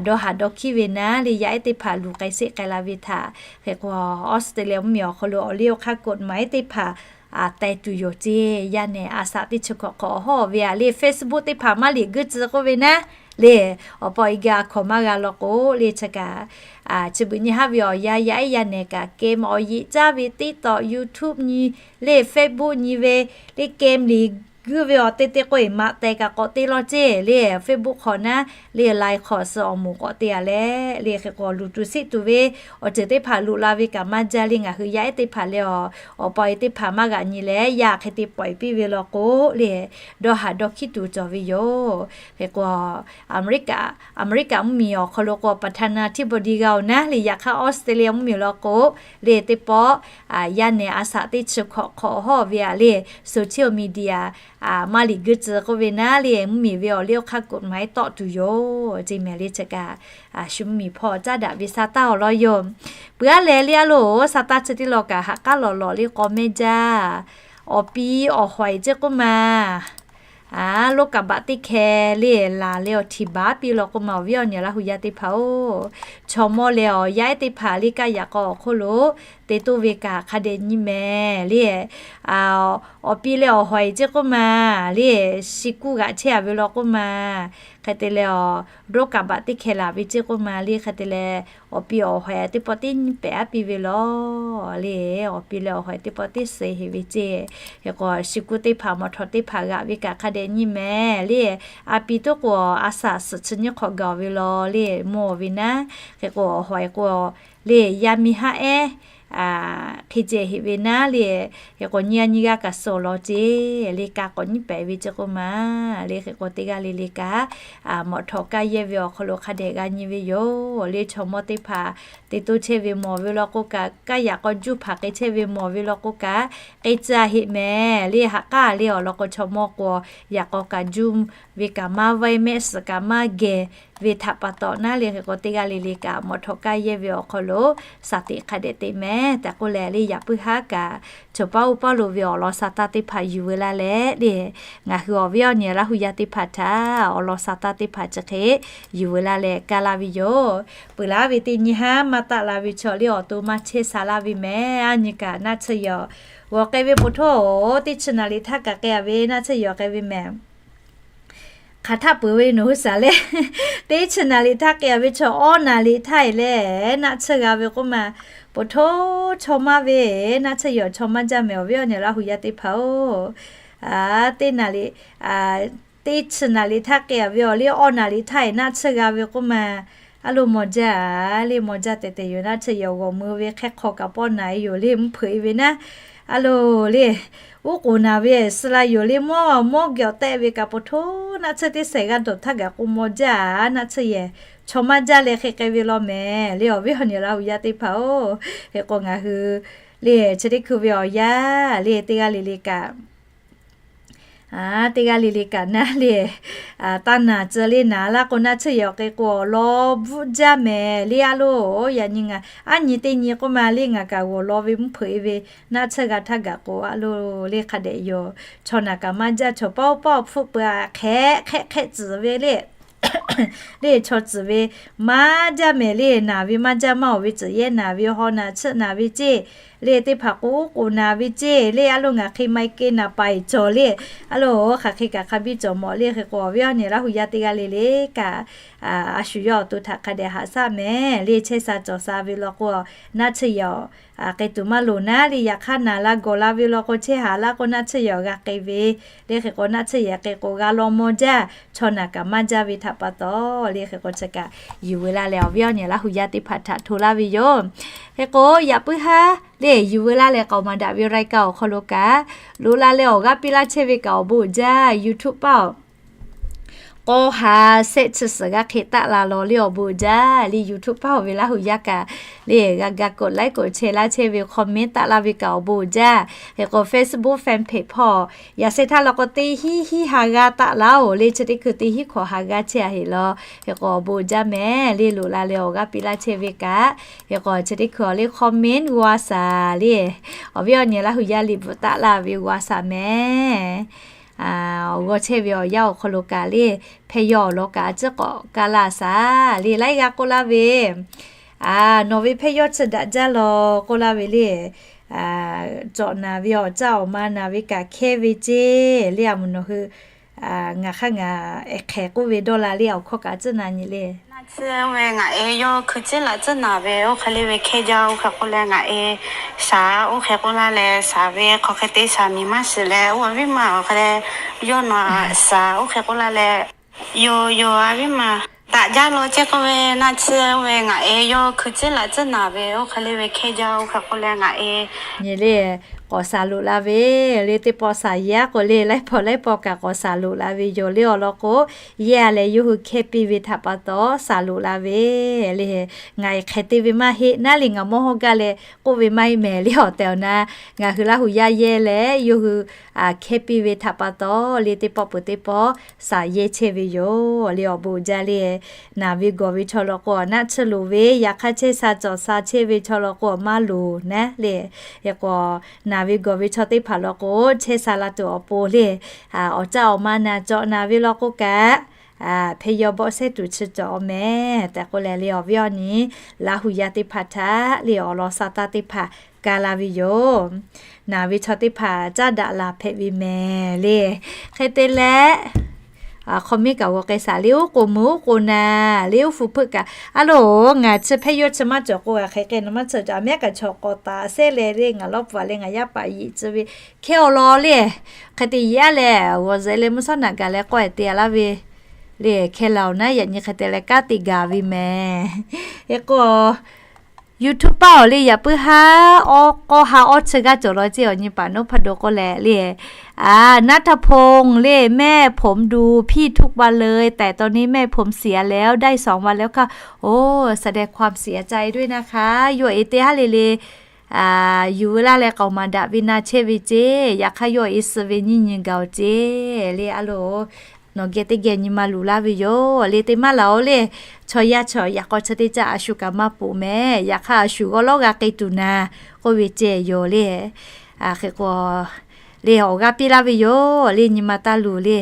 dawˇ haˍ dawˇ hkiˉ ve naˉ le, yaˇ ehˉ teˇ hpaˍ luˬ k'ai sheˆ k'ai la ve htaꞈ hk'e k'o, Australia mvuhˇmiˬ awˬ hk'aw lo awˬ liˇ awˬ hk'aˇ กฎหมาย teˇ hpaˍ teh tuˬ yoˬ ceˇ. Yaˇ nehˬ a shaꞈ teˇ chi hkawꞈ hk'awꞈ awˬ hawˉ ve a le Facebook teˇ hpaˍ maˇ liꞈ guiˇ tcuh k'oˆ ve naˉ Le, awˬ pa awˬ e g'a hkawꞈ maˇ g'a law k'o le, chi kaꞈ chi beuꞈ nyi haˉ ve awˬ yanˇ, yaˇ ehˉ yaˇ nehˬ kaꞈ game awˬ yeꞈ caˇ ve TikTok, YouTube nyi le, Facebook nyi ve le, game liꞈ guiˇ ve awˬ te te k'o-eˬ maꞈ tehˬ kaꞈ k'awꞈ te law ceˇ le, Facebook hk'awꞈ naˉ le, Line hk'awꞈ suh awˬ moˍ k'awꞈ te-a leh le, hk'e k'o luˬ tuˬ siˉ tuˬ ve awˬ ceuˬ teˇ hpaˍ loꞈ la ve kaꞈ maˇ jaˇ le. Ngaˬ hui yaˇ ehˉ teˇ hpaˍ leh awˬ, awˬ pa awˬ e teˇ hpaˍ maˇ g'aꞈ nyi leh yaˇ hk'e te pawˍ piˇ ve law k'o le, dawˇ haˍ dawˇ hkiˉ tuˬ cawˬ ve yoˬ. Hk'e k'o Aˍmeˍriˆkaꞈ, Aˍmeˍriˆkaꞈ mvuhˇmiˬ awˬ hk'aw lo k'o ประธานาธิบดี g'a-oˬ naˉ le, yaꞈ hk'aˇ Australia mvuhˇmiˬ law k'o le, teˇ pawˆ yaˇ nehˬ a shaꞈ teˇ chi hkawꞈ hk'awꞈ hawˇ ve-a le, social media maˇ liꞈ guiˇ tcuh k'oˆ ve naˉ le, mvuhˇmiˬ ve awˬ liˇ awˬ hk'aˇ กฎหมาย tawˆ tuˬ yoˬ ceˇ mehˍ le. Chi kaꞈ shu mvuhˇmiˬ hpawˇ caˉ daꞈ ve sa taˇ awˬ lawn yoˬ. Peuˬ-a leh le, a loˬ, sa taˇ chi teˇ law kaꞈ haꞈ k'aˉ lawꞈ lawꞈ le k'aw mehˇ jaˇ. Awˬ pi awˬ hawˍ-e ceˇ k'oˆ ma, loˉ kaꞈ baꞈ teˇ hkeh le laˬ leh awˬ htiˍ baˬ piˇ law k'oˆ ma, awˬ viˉ awˬ nyi Laˇ hu yaˇ teˇ hpaˍ-oˬ, chaw mawˇ leh awˬ yaˇ ehˉ teˇ hpaˍ le kaˇ yaꞈ k'aw awˬ hk'oˆ lo te toˇ ve kaꞈ hk'a dehꞈ nyi mehˍ le. Awˬ pi leh awˬ hawˍ-e ceˇ k'oˆ ma le, shi kuˇ g'aꞈ chehˇ-a ve law k'oˆ ma, hk'e te leh awˬ, loˉ kaꞈ baꞈ teˇ hkeh laˬ ve ceˇ k'oˆ ma le, hk'e te leh awˬ pi awˬ hawˍ-e teˇ pawˆ teˇ nyiˇ pehˍ aˉ piˇ ve law le, awˬ pi leh awˬ hawˍ-e teˇ pawˆ teˇ suh heˍ ve ceˇ. Hk'e k'o shi kuˇ teˇ hpaˍ mawˬ htawꞈ teˇ hpaˍ g'aꞈ ve kaꞈ hk'a dehꞈ nyi mehˍ le. A pi toˉ k'o a shaꞈ suhˍ chi nyiˇ hk'awꞈ gaˬ-oˬ ve law le, mawˇ ve naˉ. Hk'e k'o awˬ hawˍ-e k'o le, yaˇ miˇ haˉ ehˉ hk'e ceh heˍ ve naˉ le. Hk'e k'o nyiˇ g'aˇ nyiˇ g'aˇ kaꞈ suh law ceˇ le, ka k'awꞈ nyiˇ pehˍ ve ceˇ k'oˆ ma le. Hk'e k'o teˇ g'aˇ le le kaꞈ mawˬ htawꞈ kaˇ yehˇ ve awˬ hk'aw lo hk'a dehꞈ g'a nyi ve yoˬ le. Chaw mawˇ teˇ hpaˍ te toˇ chehˇ ve mawˬ ve law k'o kaꞈ, kaˇ yaꞈ k'aw juˇ hpaˍ k'ai chehˇ ve mawˬ ve law k'o kaꞈ, k'e tcuh-a heˆ mehˍ le. Haꞈ k'aˉ le awˬ lawn k'o chaw mawˇ k'o yaꞈ k'aw kaꞈ juˇ ve kaꞈ maˇ vaiˇ, mehˆ suhˍ kaꞈ maˇ geh ve htaꞈ pa taw naˉ le. Hk'e k'o teˇ g'aˇ le le kaꞈ mawˬ htawꞈ kaˇ yehˇ ve awˬ hk'aw lo shaˍ teꞈ hk'a dehꞈ te mehˍ tehꞈ k'oˆ leh le, yaꞈ puiˉ haˉ kaꞈ chaw paˉ oˇ paˉ lo ve awˬ lawn sa taˇ teˇ hpaˍ yuˬ veu laˇ leh le, ngaˬ hui awˬ viˉ awˬ nyi Laˇ hu yaˇ teˇ hpaˍ htaꞈ awˬ lawn sa taˇ teˇ hpaˍ chi hk'e yuˬ veu laˇ leh kaˇ laˇ ve yoˬ. Peuˬ laˇ ve teˇ nyi haˉ maˇ taˆ la ve chaw le awˬ to maˇ chehˇ sha laˇ ve mehˍ. A nyi kaꞈ naˆ tsuhˇ yawˬ g'awˬ k'ai ve po htoˇ-oˬ, teˇ chi naˍ riˍ htaˇ kaꞈ k'ai-a ve naˆ tsuhˇ yawˬ k'ai ve mehˍ. Hk'aˬ htaˆ peuˬ ve nawˬ hui shaˍ leh, teˇ chi naˍ riˍ htaˇ k'ai-a ve chaw awˇ naˍ riˍ htaˇ-e leh naˆ tsuhˇ g'a ve k'oˆ ma, po htoˇ chaw maˇ ve naˆ tsuhˇ yawˬ chaw maˇ jaˇ mehˍ, awˬ viˉ awˬ nyi Laˇ hu yaˇ teˇ hpaˍ-oˬ. Teˇ naˍ riˍ, teˇ chi naˍ riˍ htaˇ k'ai-a ve awˬ liˇ awˇ naˍ riˍ htaˇ-e naˆ tsuhˇ g'a ve k'oˆ ma, a loˬ maw jaˇ-a le, maw jaˇ tehꞈ tehꞈ yoˬ. Naˆ tsuhˇ yawˬ g'awˬ mui ve hk'e hk'aw kaꞈ pawˆ naˍ-e yoˬ le, mvuhˇ hpeuꞈ-e ve naˉ. A loˬ le, uˉ k'oˍ naˍ ve suh la yoˬ le, mawˇ mawˇ geh awˬ tehˆ ve kaꞈ po htoˇ naˆ tsuhˇ teˇ shehˍ g'aˇ dawˬ htaˇ gaˬ k'o maw jaˇ-a, naˆ tsuhˇ yehˬ chaw maˇ jaˇ leh hk'e k'ai ve law mehˍ le, awˬ viˉ awˬ nyi Laˇ hu yaˇ teˇ hpaˍ-oˬ. Hk'e k'o ngaˬ hui le chi teˇ hkui ve awˬ yanˇ le teˇ g'aˇ le le kaꞈ, teˇ g'aˇ le le kaꞈ naˉ le, taˇ naˬ tcuh le, naˬ laˇ k'o naˆ tsuhˇ yawˬ k'ai k'o awˬ lawn bvuhˆ jaˇ mehˍ le. A loˬ, yaꞈ nyi ngaˬ aˉ nyi teˇ nyi k'oˆ ma le, ngaˬ kaꞈ g'awˬ law ve mvuhˇ hpeuꞈ-e ve naˆ tsuhˇ g'a htaˇ gaˬ k'o a loˬ le hk'a dehꞈ yoˬ. Chaw naˬ kaꞈ maˇ jaˇ, chaw paˉ oˇ paˉ awˬ hpfuhˆ peuˬ-a hk'e hk'e hk'e tcuhˍ ve le, le chaw tcuhˍ ve maˇ jaˇ mehˍ le, naˬ ve maˇ jaˇ maˇ-oˬ ve tcuhˍ yehˇ naˬ ve, haw naˬ tsuhˆ naˬ ve ceˇ le, teˇ hpaˍ k'o uˉ k'oˍ naˬ ve ceˇ le, a loˬ ngaˬ hk'e maˇ keˇ naˬ pa-e cawˬ le. A loˬ, hk'aˬ hk'e kaꞈ hk'a biˇ cawˬ mawˬ le. Hk'e k'o awˬ viˉ awˬ nyi Laˇ hu yaˇ teˇ g'aˇ le le kaꞈ, a shu yawˇ awˬ to htaꞈ hk'a dehꞈ haꞈ shaˉ mehˍ le, chehˇ sha cawˬ sha ve law k'o naˆ tsuhˇ yawˬ k'ai tuˬ maˇ loˍ naˉ le, yaꞈ hk'aˇ naˬ la gawˬ la ve law k'o chehˇ haˍ laˇ k'o naˆ tsuhˇ yawˬ g'a k'ai ve le. Hk'e k'o naˆ tsuhˇ yehˬ k'ai k'o g'a law maw jaˇ, chaw naˬ kaꞈ maˇ jaˇ ve htaꞈ pa taw le. Hk'e k'o chi kaꞈ yuˬ veu laˇ leh awˬ viˉ awˬ nyi Laˇ hu yaˇ teˇ hpaˍ htaꞈ hto laˇ ve yoˬ. Hk'e k'o yaꞈ puiˉ haˉ le yuˬ veu laˇ leh k'aoˍ maˍ daꞈ ve รายการ awˬ hk'aw lo kaꞈ loꞈ la leh awˬ g'aˇ piˇ laˇ chehˇ ve kaꞈ awˬ bon uiˍ jaˇ. YouTube paˆ-oˬ, k'aw ha shehˆ chi suhˍ g'a hk'e taˆ la law le, awˬ bon uiˍ jaˇ le. YouTube paˆ-oˬ ve Laˇ hu yaˇ kaꞈ le g'a ga กดไลค์ กดแชร์ laˇ chehˇ ve, comment taˆ laˇ ve kaꞈ awˬ bon uiˍ jaˇ. Hk'e k'o Facebook fan page hpawˇ yaꞈ sheh htaˇ law k'o teˇ hinˉ hinˉ ha g'aˇ taˆ laˇ-oˬ le, chi teˇ hkui teˇ hinˉ hkawꞈ ha g'aˇ chehˇ a heˍ law. Hk'e k'o awˬ bon uiˍ jaˇ mehˍ le, loꞈ la leh awˬ g'aˇ piˇ laˇ chehˇ ve kaꞈ. Hk'e k'o chi teˇ hkui awˬ le comment g'a shaˍ le, awˬ viˉ awˬ nyi Laˇ hu yaˇ liꞈ bvuhꞈ taˆ laˇ ve g'a shaˍ mehˍ. Awˬ g'aw chehˇ ve awˬ yanˇ awˬ hk'aw lo kaꞈ le, hpehˇ yawˇ awˬ lawn kaꞈ a ciˉ k'awꞈ kaˇ laˇ shaˍ le, laiˉ g'aˇ k'oˆ laˇ ve, nawˬ ve hpehˇ yawˇ chi daꞈ jaˇ law k'oˆ laˇ ve le. Cawꞈ naˍ ve awˬ caˇ awˬ ma naˍ ve kaꞈ hkehˇ ve ceˇ le, a mvuhˬ nawˬ hui Ngaˬ hk'aˇ ngaˬ ehˍ hk'ehˍ k'oˆ ve dawˇ la le, awˬ hkawˇ kaꞈ tcuhˉ na nyi le. Naˆ tsuhˇ oˇ ve ngaˬ e yawˇ hkui tcuhˉ laꞈ tcuhˉ naˬ ve oˇ hk'e le ve hkehˇ jaˇ oˇ hk'e k'oˆ leh ngaˬ e shaˍ oˇ hk'e k'oˆ laˇ leh shaˍ ve hk'aw hk'e te shaˍ miˬ maˇ shiˍ leh oˇ a viˉ ma awˬ hk'e le yawˇ naw shaˍ oˇ hk'e k'oˆ laˇ leh yoˬ yoˬ a viˉ ma daꞈ jaˇ law ceˇ k'oˆ ve naˆ tsuhˇ oˇ ve ngaˬ e yawˇ hkui tcuhˉ laꞈ tcuhˉ naˬ ve oˇ hk'e le ve hkehˇ jaˇ oˇ hk'e k'oˆ leh ngaˬ e nyi le k'awꞈ shaˍ loꞈ la ve le teˇ pawˆ shaˍ yaˇ k'o le laiˉ pawˆ laiˉ pawˆ kaꞈ k'awꞈ shaˍ loꞈ la ve yoˬ le awˬ lawn k'o, yehˇ a leh yawˇ hui hkehˇ piˇ ve htaꞈ pa taw shaˍ loꞈ la ve le. Ngaˬ e hk'e te ve maˇ heˆ naˉ le ngaˬ mawˇ hawˇ gaˇ leh k'oˆ ve maˇ heˆ mehˍ le awˬ tehˬ awˬ na ngaˬ hui Laˇ huˍ yaˇ yehˇ leh yawˇ hui hkehˇ piˇ ve htaꞈ pa taw le teˇ pawˆ peuˬ teˇ pawˆ shaˍ yehˇ chehˇ ve yoˬ le awˬ bon uiˍ jaˇ le. Naˬ ve gawˬ ve chaw law k'o naˆ tsuhˇ loˍ ve, yaꞈ hk'aˇ chehˇ sha cawˬ sha chehˇ ve chaw law k'o maˇ loˍ naˉ le. Hk'e k'o, naˬ ve gawˬ ve chaw teˇ hpaˍ law k'o chehˇ sha la tuˬ awˬ pon le awˬ caˇ awˬ ma naˬ cawˬ naˬ ve law k'o kaꞈ, hpeh yaw bawˆ sehˉ tuˬ chi cawˬ mehˍ tehꞈ k'oˆ leh le awˬ viˉ awˬ nyi Laˇ huˍ yaˇ teˇ hpaˍ htaꞈ le awˬ lawn sa taˇ teˇ hpaˍ ka la ve yoˬ. Naˬ ve chaw teˇ hpaˍ caˇ daꞈ la hpehꞈ ve mehˍ le. Hk'e te leh, hk'aw miˉ kaꞈ g'aw k'ai shaˍ le oˉ k'o meuˬ oˉ k'o naˬ le oˉ hpu hpeuˆ kaꞈ a loˬ ngaˬ chi hpeh yawˇ chi maˇ cawˬ k'o g'a hk'e k'ai na maˇ tsuhˇ cawˬ a mehˉ kaꞈ chaw k'awꞈ taˍ sehˉ leh le ngaˬ lawˇ pfuhˍ leh ngaˬ yaˇ paˍ yiꞈ tcuh ve hkehˇ awˬ lawn le. Hk'e te yaˇ lehˬ g'awˬ zehˬ leh mvuhˇ shawˉ naꞈ gaˬ leh k'awehꞈ te a laˇ ve le hkehˇ la oˬ naˉ yaꞈ nyi hk'e te leh kanˉ te gaˬ ve mehˍ. Hk'e k'o, YouTube paˇ awˬ le yaꞈ puiˉ haˉ awˬ k'awˇ ha awˬ chi g'aˇ cawˬ law ceˇ awˬ nyi paˍ นพดล k'oˆ leh le อา ณัฐพงษ์ เล่ แม่ผมดูพี่ทุกวันเลย แต่ตอนนี้แม่ผมเสียแล้วได้สองวันแล้วค่ะ โอ้ แสดงความเสียใจด้วยนะคะ yawˇ e teˇ haˉ le le yuˬ ve laˇ leh k'aoˍ maˍ daꞈ ve na chehˇ ve ceˇ. Yaꞈ hk'aˇ yawˇ e suh ve nyiˇ nyi gaˬ oˬ ceˇ le a loˬ. Nawˬ geh teˇ geh nyi ma luˬ laˇ ve yoˬ le teˇ maˇ laˬ oˬ le. Chaw yaˇ chaw yaꞈ k'aw chi teˇ caˇ a shu kaꞈ maˇ poꞈ mehˍ. Yaꞈ hk'aˇ a shu g'awˇ lawˉ g'a k'ai tuˬ naˬ k'oˆ ve ceˇ yoˬ le. Hk'e k'o, le awˬ g'aˇ piˇ laˇ ve yoˬ le nyi ma taˇ luˬ le.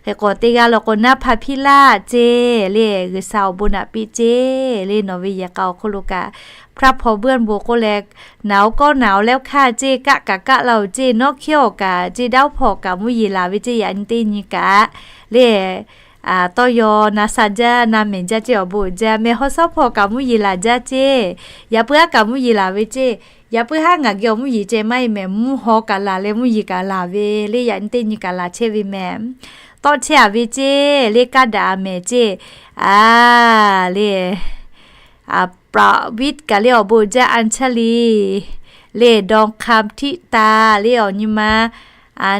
Hk'e k'o teˇ g'aˇ law k'o naˉ hpa hpiˇ laˇ ceˇ le G'uiˬsha awˬ bon naꞈ piˇ ceˇ le nawˬ ve yehˬ k'a awˬ hk'oˆ lo kaꞈ พระพรเพื่อน bon k'oˆ leh, naˬ oˬ kawˇ naˬ oˬ leh oˇ hk'aˇ ceˇ kaˆ kaꞈ kaˆ la oˬ ceˇ nawˉ hkiˉ awˬ kaꞈ ceˇ dawˇ hpawˇ kaꞈ mvuhˇ yeˬ laˬ ve ceˇ yaꞈ nyi teˇ nyi kaꞈ le tawˇ yaw na sha jaˇ na mehˍ jaˇ ceˇ awˬ bon uiˍ jaˇ mehˍ hawˉ shawˉ hpawˇ kaꞈ mvuhˇ yeˬ laˬ jaˇ ceˇ. Yaꞈ puiˉ haˉ kaꞈ mvuhˇ yeˬ laˬ ve ceˇ. Yaꞈ puiˉ haˉ ngaˬ geh awˬ mvuhˇ yeˬ ceh maˇ heˆ mehˍ mvuhˇ haw kaꞈ laˬ leh mvuhˇ yeˬ kaꞈ laˬ ve le yaꞈ nyi teˇ nyi kaꞈ laˬ chehˇ ve mehˍ. Tawˆ chehˇ a ve ceˇ le kaˇ daꞈ a mehˍ ceˇ. A le ประวิตร kaꞈ le awˬ bon uiˍ jaˇ อัญชลี le ดองคำ ทิตา le awˬ nyi ma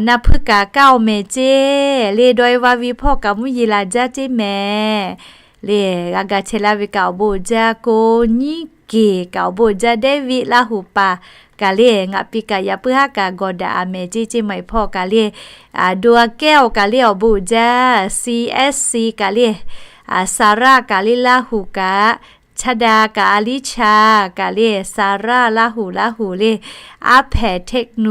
naˬ hpuiˇ kaꞈ kaˇ awˬ mehˍ ceˇ le dawˇ e va ve hpawˇ kaꞈ mvuhˇ yeˬ laˬ jaˇ ceˇ mehˍ. Le g'a ga chehˇ laˇ ve kaꞈ awˬ bon uiˍ jaˇ ko nyiˉ keˍ kaꞈ awˬ bon uiˍ jaˇ David Laˇ huˍ paˍ kaꞈ le ngaˬ pi kaꞈ yaꞈ puiˉ haˉ kaꞈ gawˬ daꞈ a mehˍ ceˇ ceˇ maˬ e hpawˇ kaꞈ le ดวงแก้ว kaꞈ le awˬ bon uiˍ jaˇ C S C kaꞈ le Sarah kaꞈ le Laˇ huˍ kaꞈ ชดา kaꞈ อลิชา kaꞈ le Sarah Laˇ huˍ Laˇ huˍ le aˉ hpehꞈ เทคโน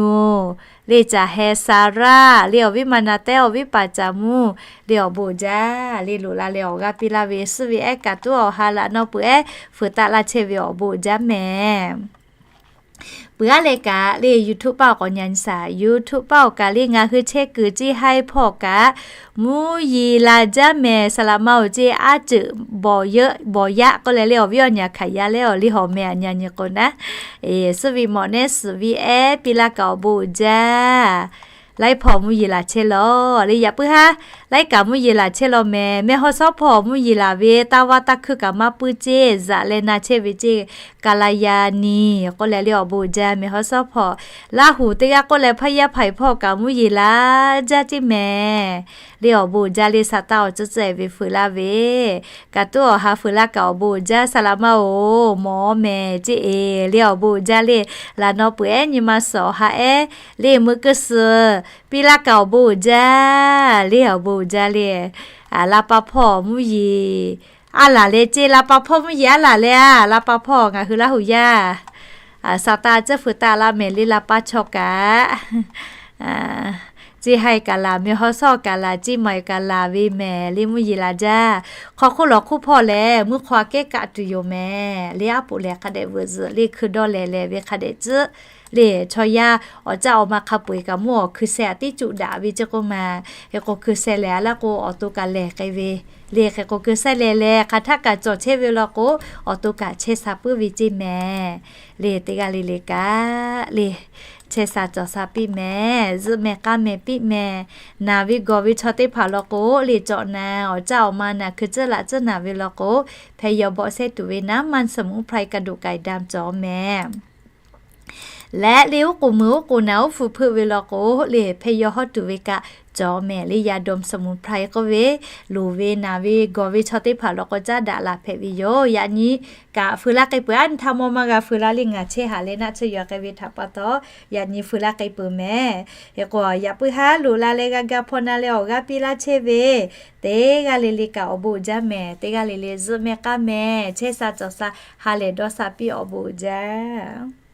le caˬ heh Sarah le awˬ viˉ ma na tehˉ awˬ viˉ paˍ caˍ mvuhˇ le awˬ bon uiˍ jaˇ le loꞈ la leh awˬ g'aˇ piˇ laˇ ve suh ve ehˉ kaꞈ tuˉ awˬ ha laꞈ nawˇ peuˬ ehˉ fuiˍ taˆ laˇ chehˇ ve awˬ bon uiˍ jaˇ mehˍ. Peuˬ aˉ leh kaꞈ le YouTube paˇ awˬ k'awꞈ nyi nyi shaˍ. YouTube paˇ awˬ kaꞈ le ngaˬ hui chehˇ kuiˬ ceˇ haiˉ hpawˇ kaꞈ mvuhˇ yeˬ laˬ jaˇ mehˍ. Saˍ laꞈ ma oˬ ceˇ aˉ ceuˬ bawˬ yeuˆ bawˬ yaˆ k'oˆ leh le awˬ viˉ awˬ nyi hkanˍ yaˇ leh awˬ le hawˬ meh aꞈ nyi nyi k'o naˉ, suh ve mawꞈ nehˉ suhˍ ve ehˉ piˇ laˇ kaꞈ awˬ bon uiˍ jaˇ. Laiˉ hpawˇ mvuhˇ yeˬ laˬ chehˇ lawˬ le yaꞈ puiˉ haˉ laiˉ kaꞈ mvuhˇ yeˬ laˬ chehˇ lawˬ mehˍ. Mehˆ hawˉ shawˉ hpawˇ mvuhˇ yeˬ laˬ ve taˇ vaˇ taˇ hkuiˇ kaꞈ maˇ puiˉ ceˇ zaꞈ leh na chehˇ ve ceˇ. Kaˍlaˍyaˍniˍ k'oˆ leh le awˬ bon uiˍ jaˇ mehˬ hawˉ shawˉ hpawˇ. Laˇ huˍ teˇ g'aˇ k'oˆ leh hpaˇ yaˇ hpaˍ hpawˇ kaꞈ mvuhˇ yeˬ laˬ jaˇ ceˇ mehˍ. Le awˬ bon uiˍ jaˇ le sa taˇ awˬ tcuhˉ tcuhˉ e ve fuiˍ laˇ ve kaꞈ tuˉ awˬ ha fuiˍ laˇ kaꞈ awˬ bon uiˍ jaˇ. Saˍ laꞈ ma oˬ mawˬ mehˍ ceˇ e le awˬ bon uiˍ jaˇ le laˬ nawˇ peuˬ ehˉ nyi ma suhˍ awˬ ha ehˉ le meuˇ keu suhˍ piˇ laˇ kaꞈ awˬ bon uiˍ jaˇ le awˬ bon uiˍ jaˇ le. Laˇ pa hpawˇ mvuhˇ yeˬ aˉ laˬ leh ceˇ. Laˇ pa hpawˇ mvuhˇ yeˬ aˉ laˬ leh a laˇ pa hpawˇ ngaˬ hui Laˇ huˍ yaˇ sa taˇ tcuhˉ fuiˍ taˆ laˇ mehˍ le laˇ pa chaw kaꞈ. Ceˇ haiˬ kaꞈ laˬ, meh haw shawˇ kaꞈ laˬ, ceˇ maiˬ kaꞈ laˬ ve mehˍ le mvuhˇ yeˬ laˬ jaˇ. Hk'aw hk'oˆ lawˬ hk'oˆ hpawˇ lehˬ, mvuhˇ hk'aw aꞈ kehˉ kaˆ tuˬ yoˬ mehˍ le. Aˉ poꞈ lehˬ hk'a dehꞈ veuꞈ zuhꞈ le, hkui dawˇ lehˍ lehˍ ve hk'a dehꞈ tcuhˉ le. Chaw yaˇ awˬ caˇ awˬ ma hk'a peu-eˬ kaꞈ mvuhˇ awˬ hkui sheh aꞈ tiˉ cuˆ daꞈ ve ceˇ k'oˆ ma. Hk'e k'o hkui sheh lehˬ a laˇ k'o, awˬ to kaꞈ lehˬ k'ai ve le. Hk'e k'o hkui sheh lehˬ lehˬ, hk'aˬ htaˆ kaꞈ cawˬ chehˇ ve law k'o, awˬ to kaꞈ chehˇ sha puiˉ ve ceˇ mehˍ le. Teˇ g'aˇ le le kaꞈ le, chehˇ sha cawˬ sha piˇ mehˍ. Zuhˆ meh k'aˇ meh piˇ mehˍ. Naˬ ve gawˬ ve chaw teˇ hpaˍ law k'o le, cawꞈ naˍ, awˬ caˇ awˬ ma naˬ hkui tcuhˉ laꞈ tcuhˉ naˬ ve law k'o, hpeh yaw bawˆ sehˉ tuˬ ve naˉ maˇ สมุนไพร กระดูกไก่ดำ cawˬ mehˍ. Leh le uˉ k'oˍ meuˍ uˉ k'oˍ naˬ uˉ hpu hpeuˆ ve law k'o le, hpeh yaw hawˉ tuˬ ve kaꞈ cawˬ mehˍ le. ยาดมสมุนไพร k'oˆ ve, loˍ ve naˬ ve gawˬ ve chaw teˇ hpaˍ law k'o caˉ daꞈ laˬ hpehꞈ ve yoˬ. Yaꞈ nyi kaꞈ fuiˍ laˇ k'ai peuˬ. Aˉ nyi htaˇ mawˇ maˇ g'a fuiˍ laˇ le, ngaˬ chehˇ haꞈ leh naˆ tsuhˇ yaw k'ai ve htaꞈ pa taw, yaꞈ nyi fuiˍ laˇ k'ai peuˬ mehˍ. Hk'e k'o yaꞈ puiˉ haˉ loꞈ la leh g'a ga hpaw na leh awˬ g'aˇ piˇ laˇ chehˇ ve, teˇ g'aˇ le le kaꞈ awˬ bon uiˍ jaˇ mehˍ. Teˇ g'aˇ le le zuhˆ meh k'aˇ meh, chehˇ sha cawˬ sha, ha lehˬ dawˇ sha piˇ awˬ bon uiˍ jaˇ.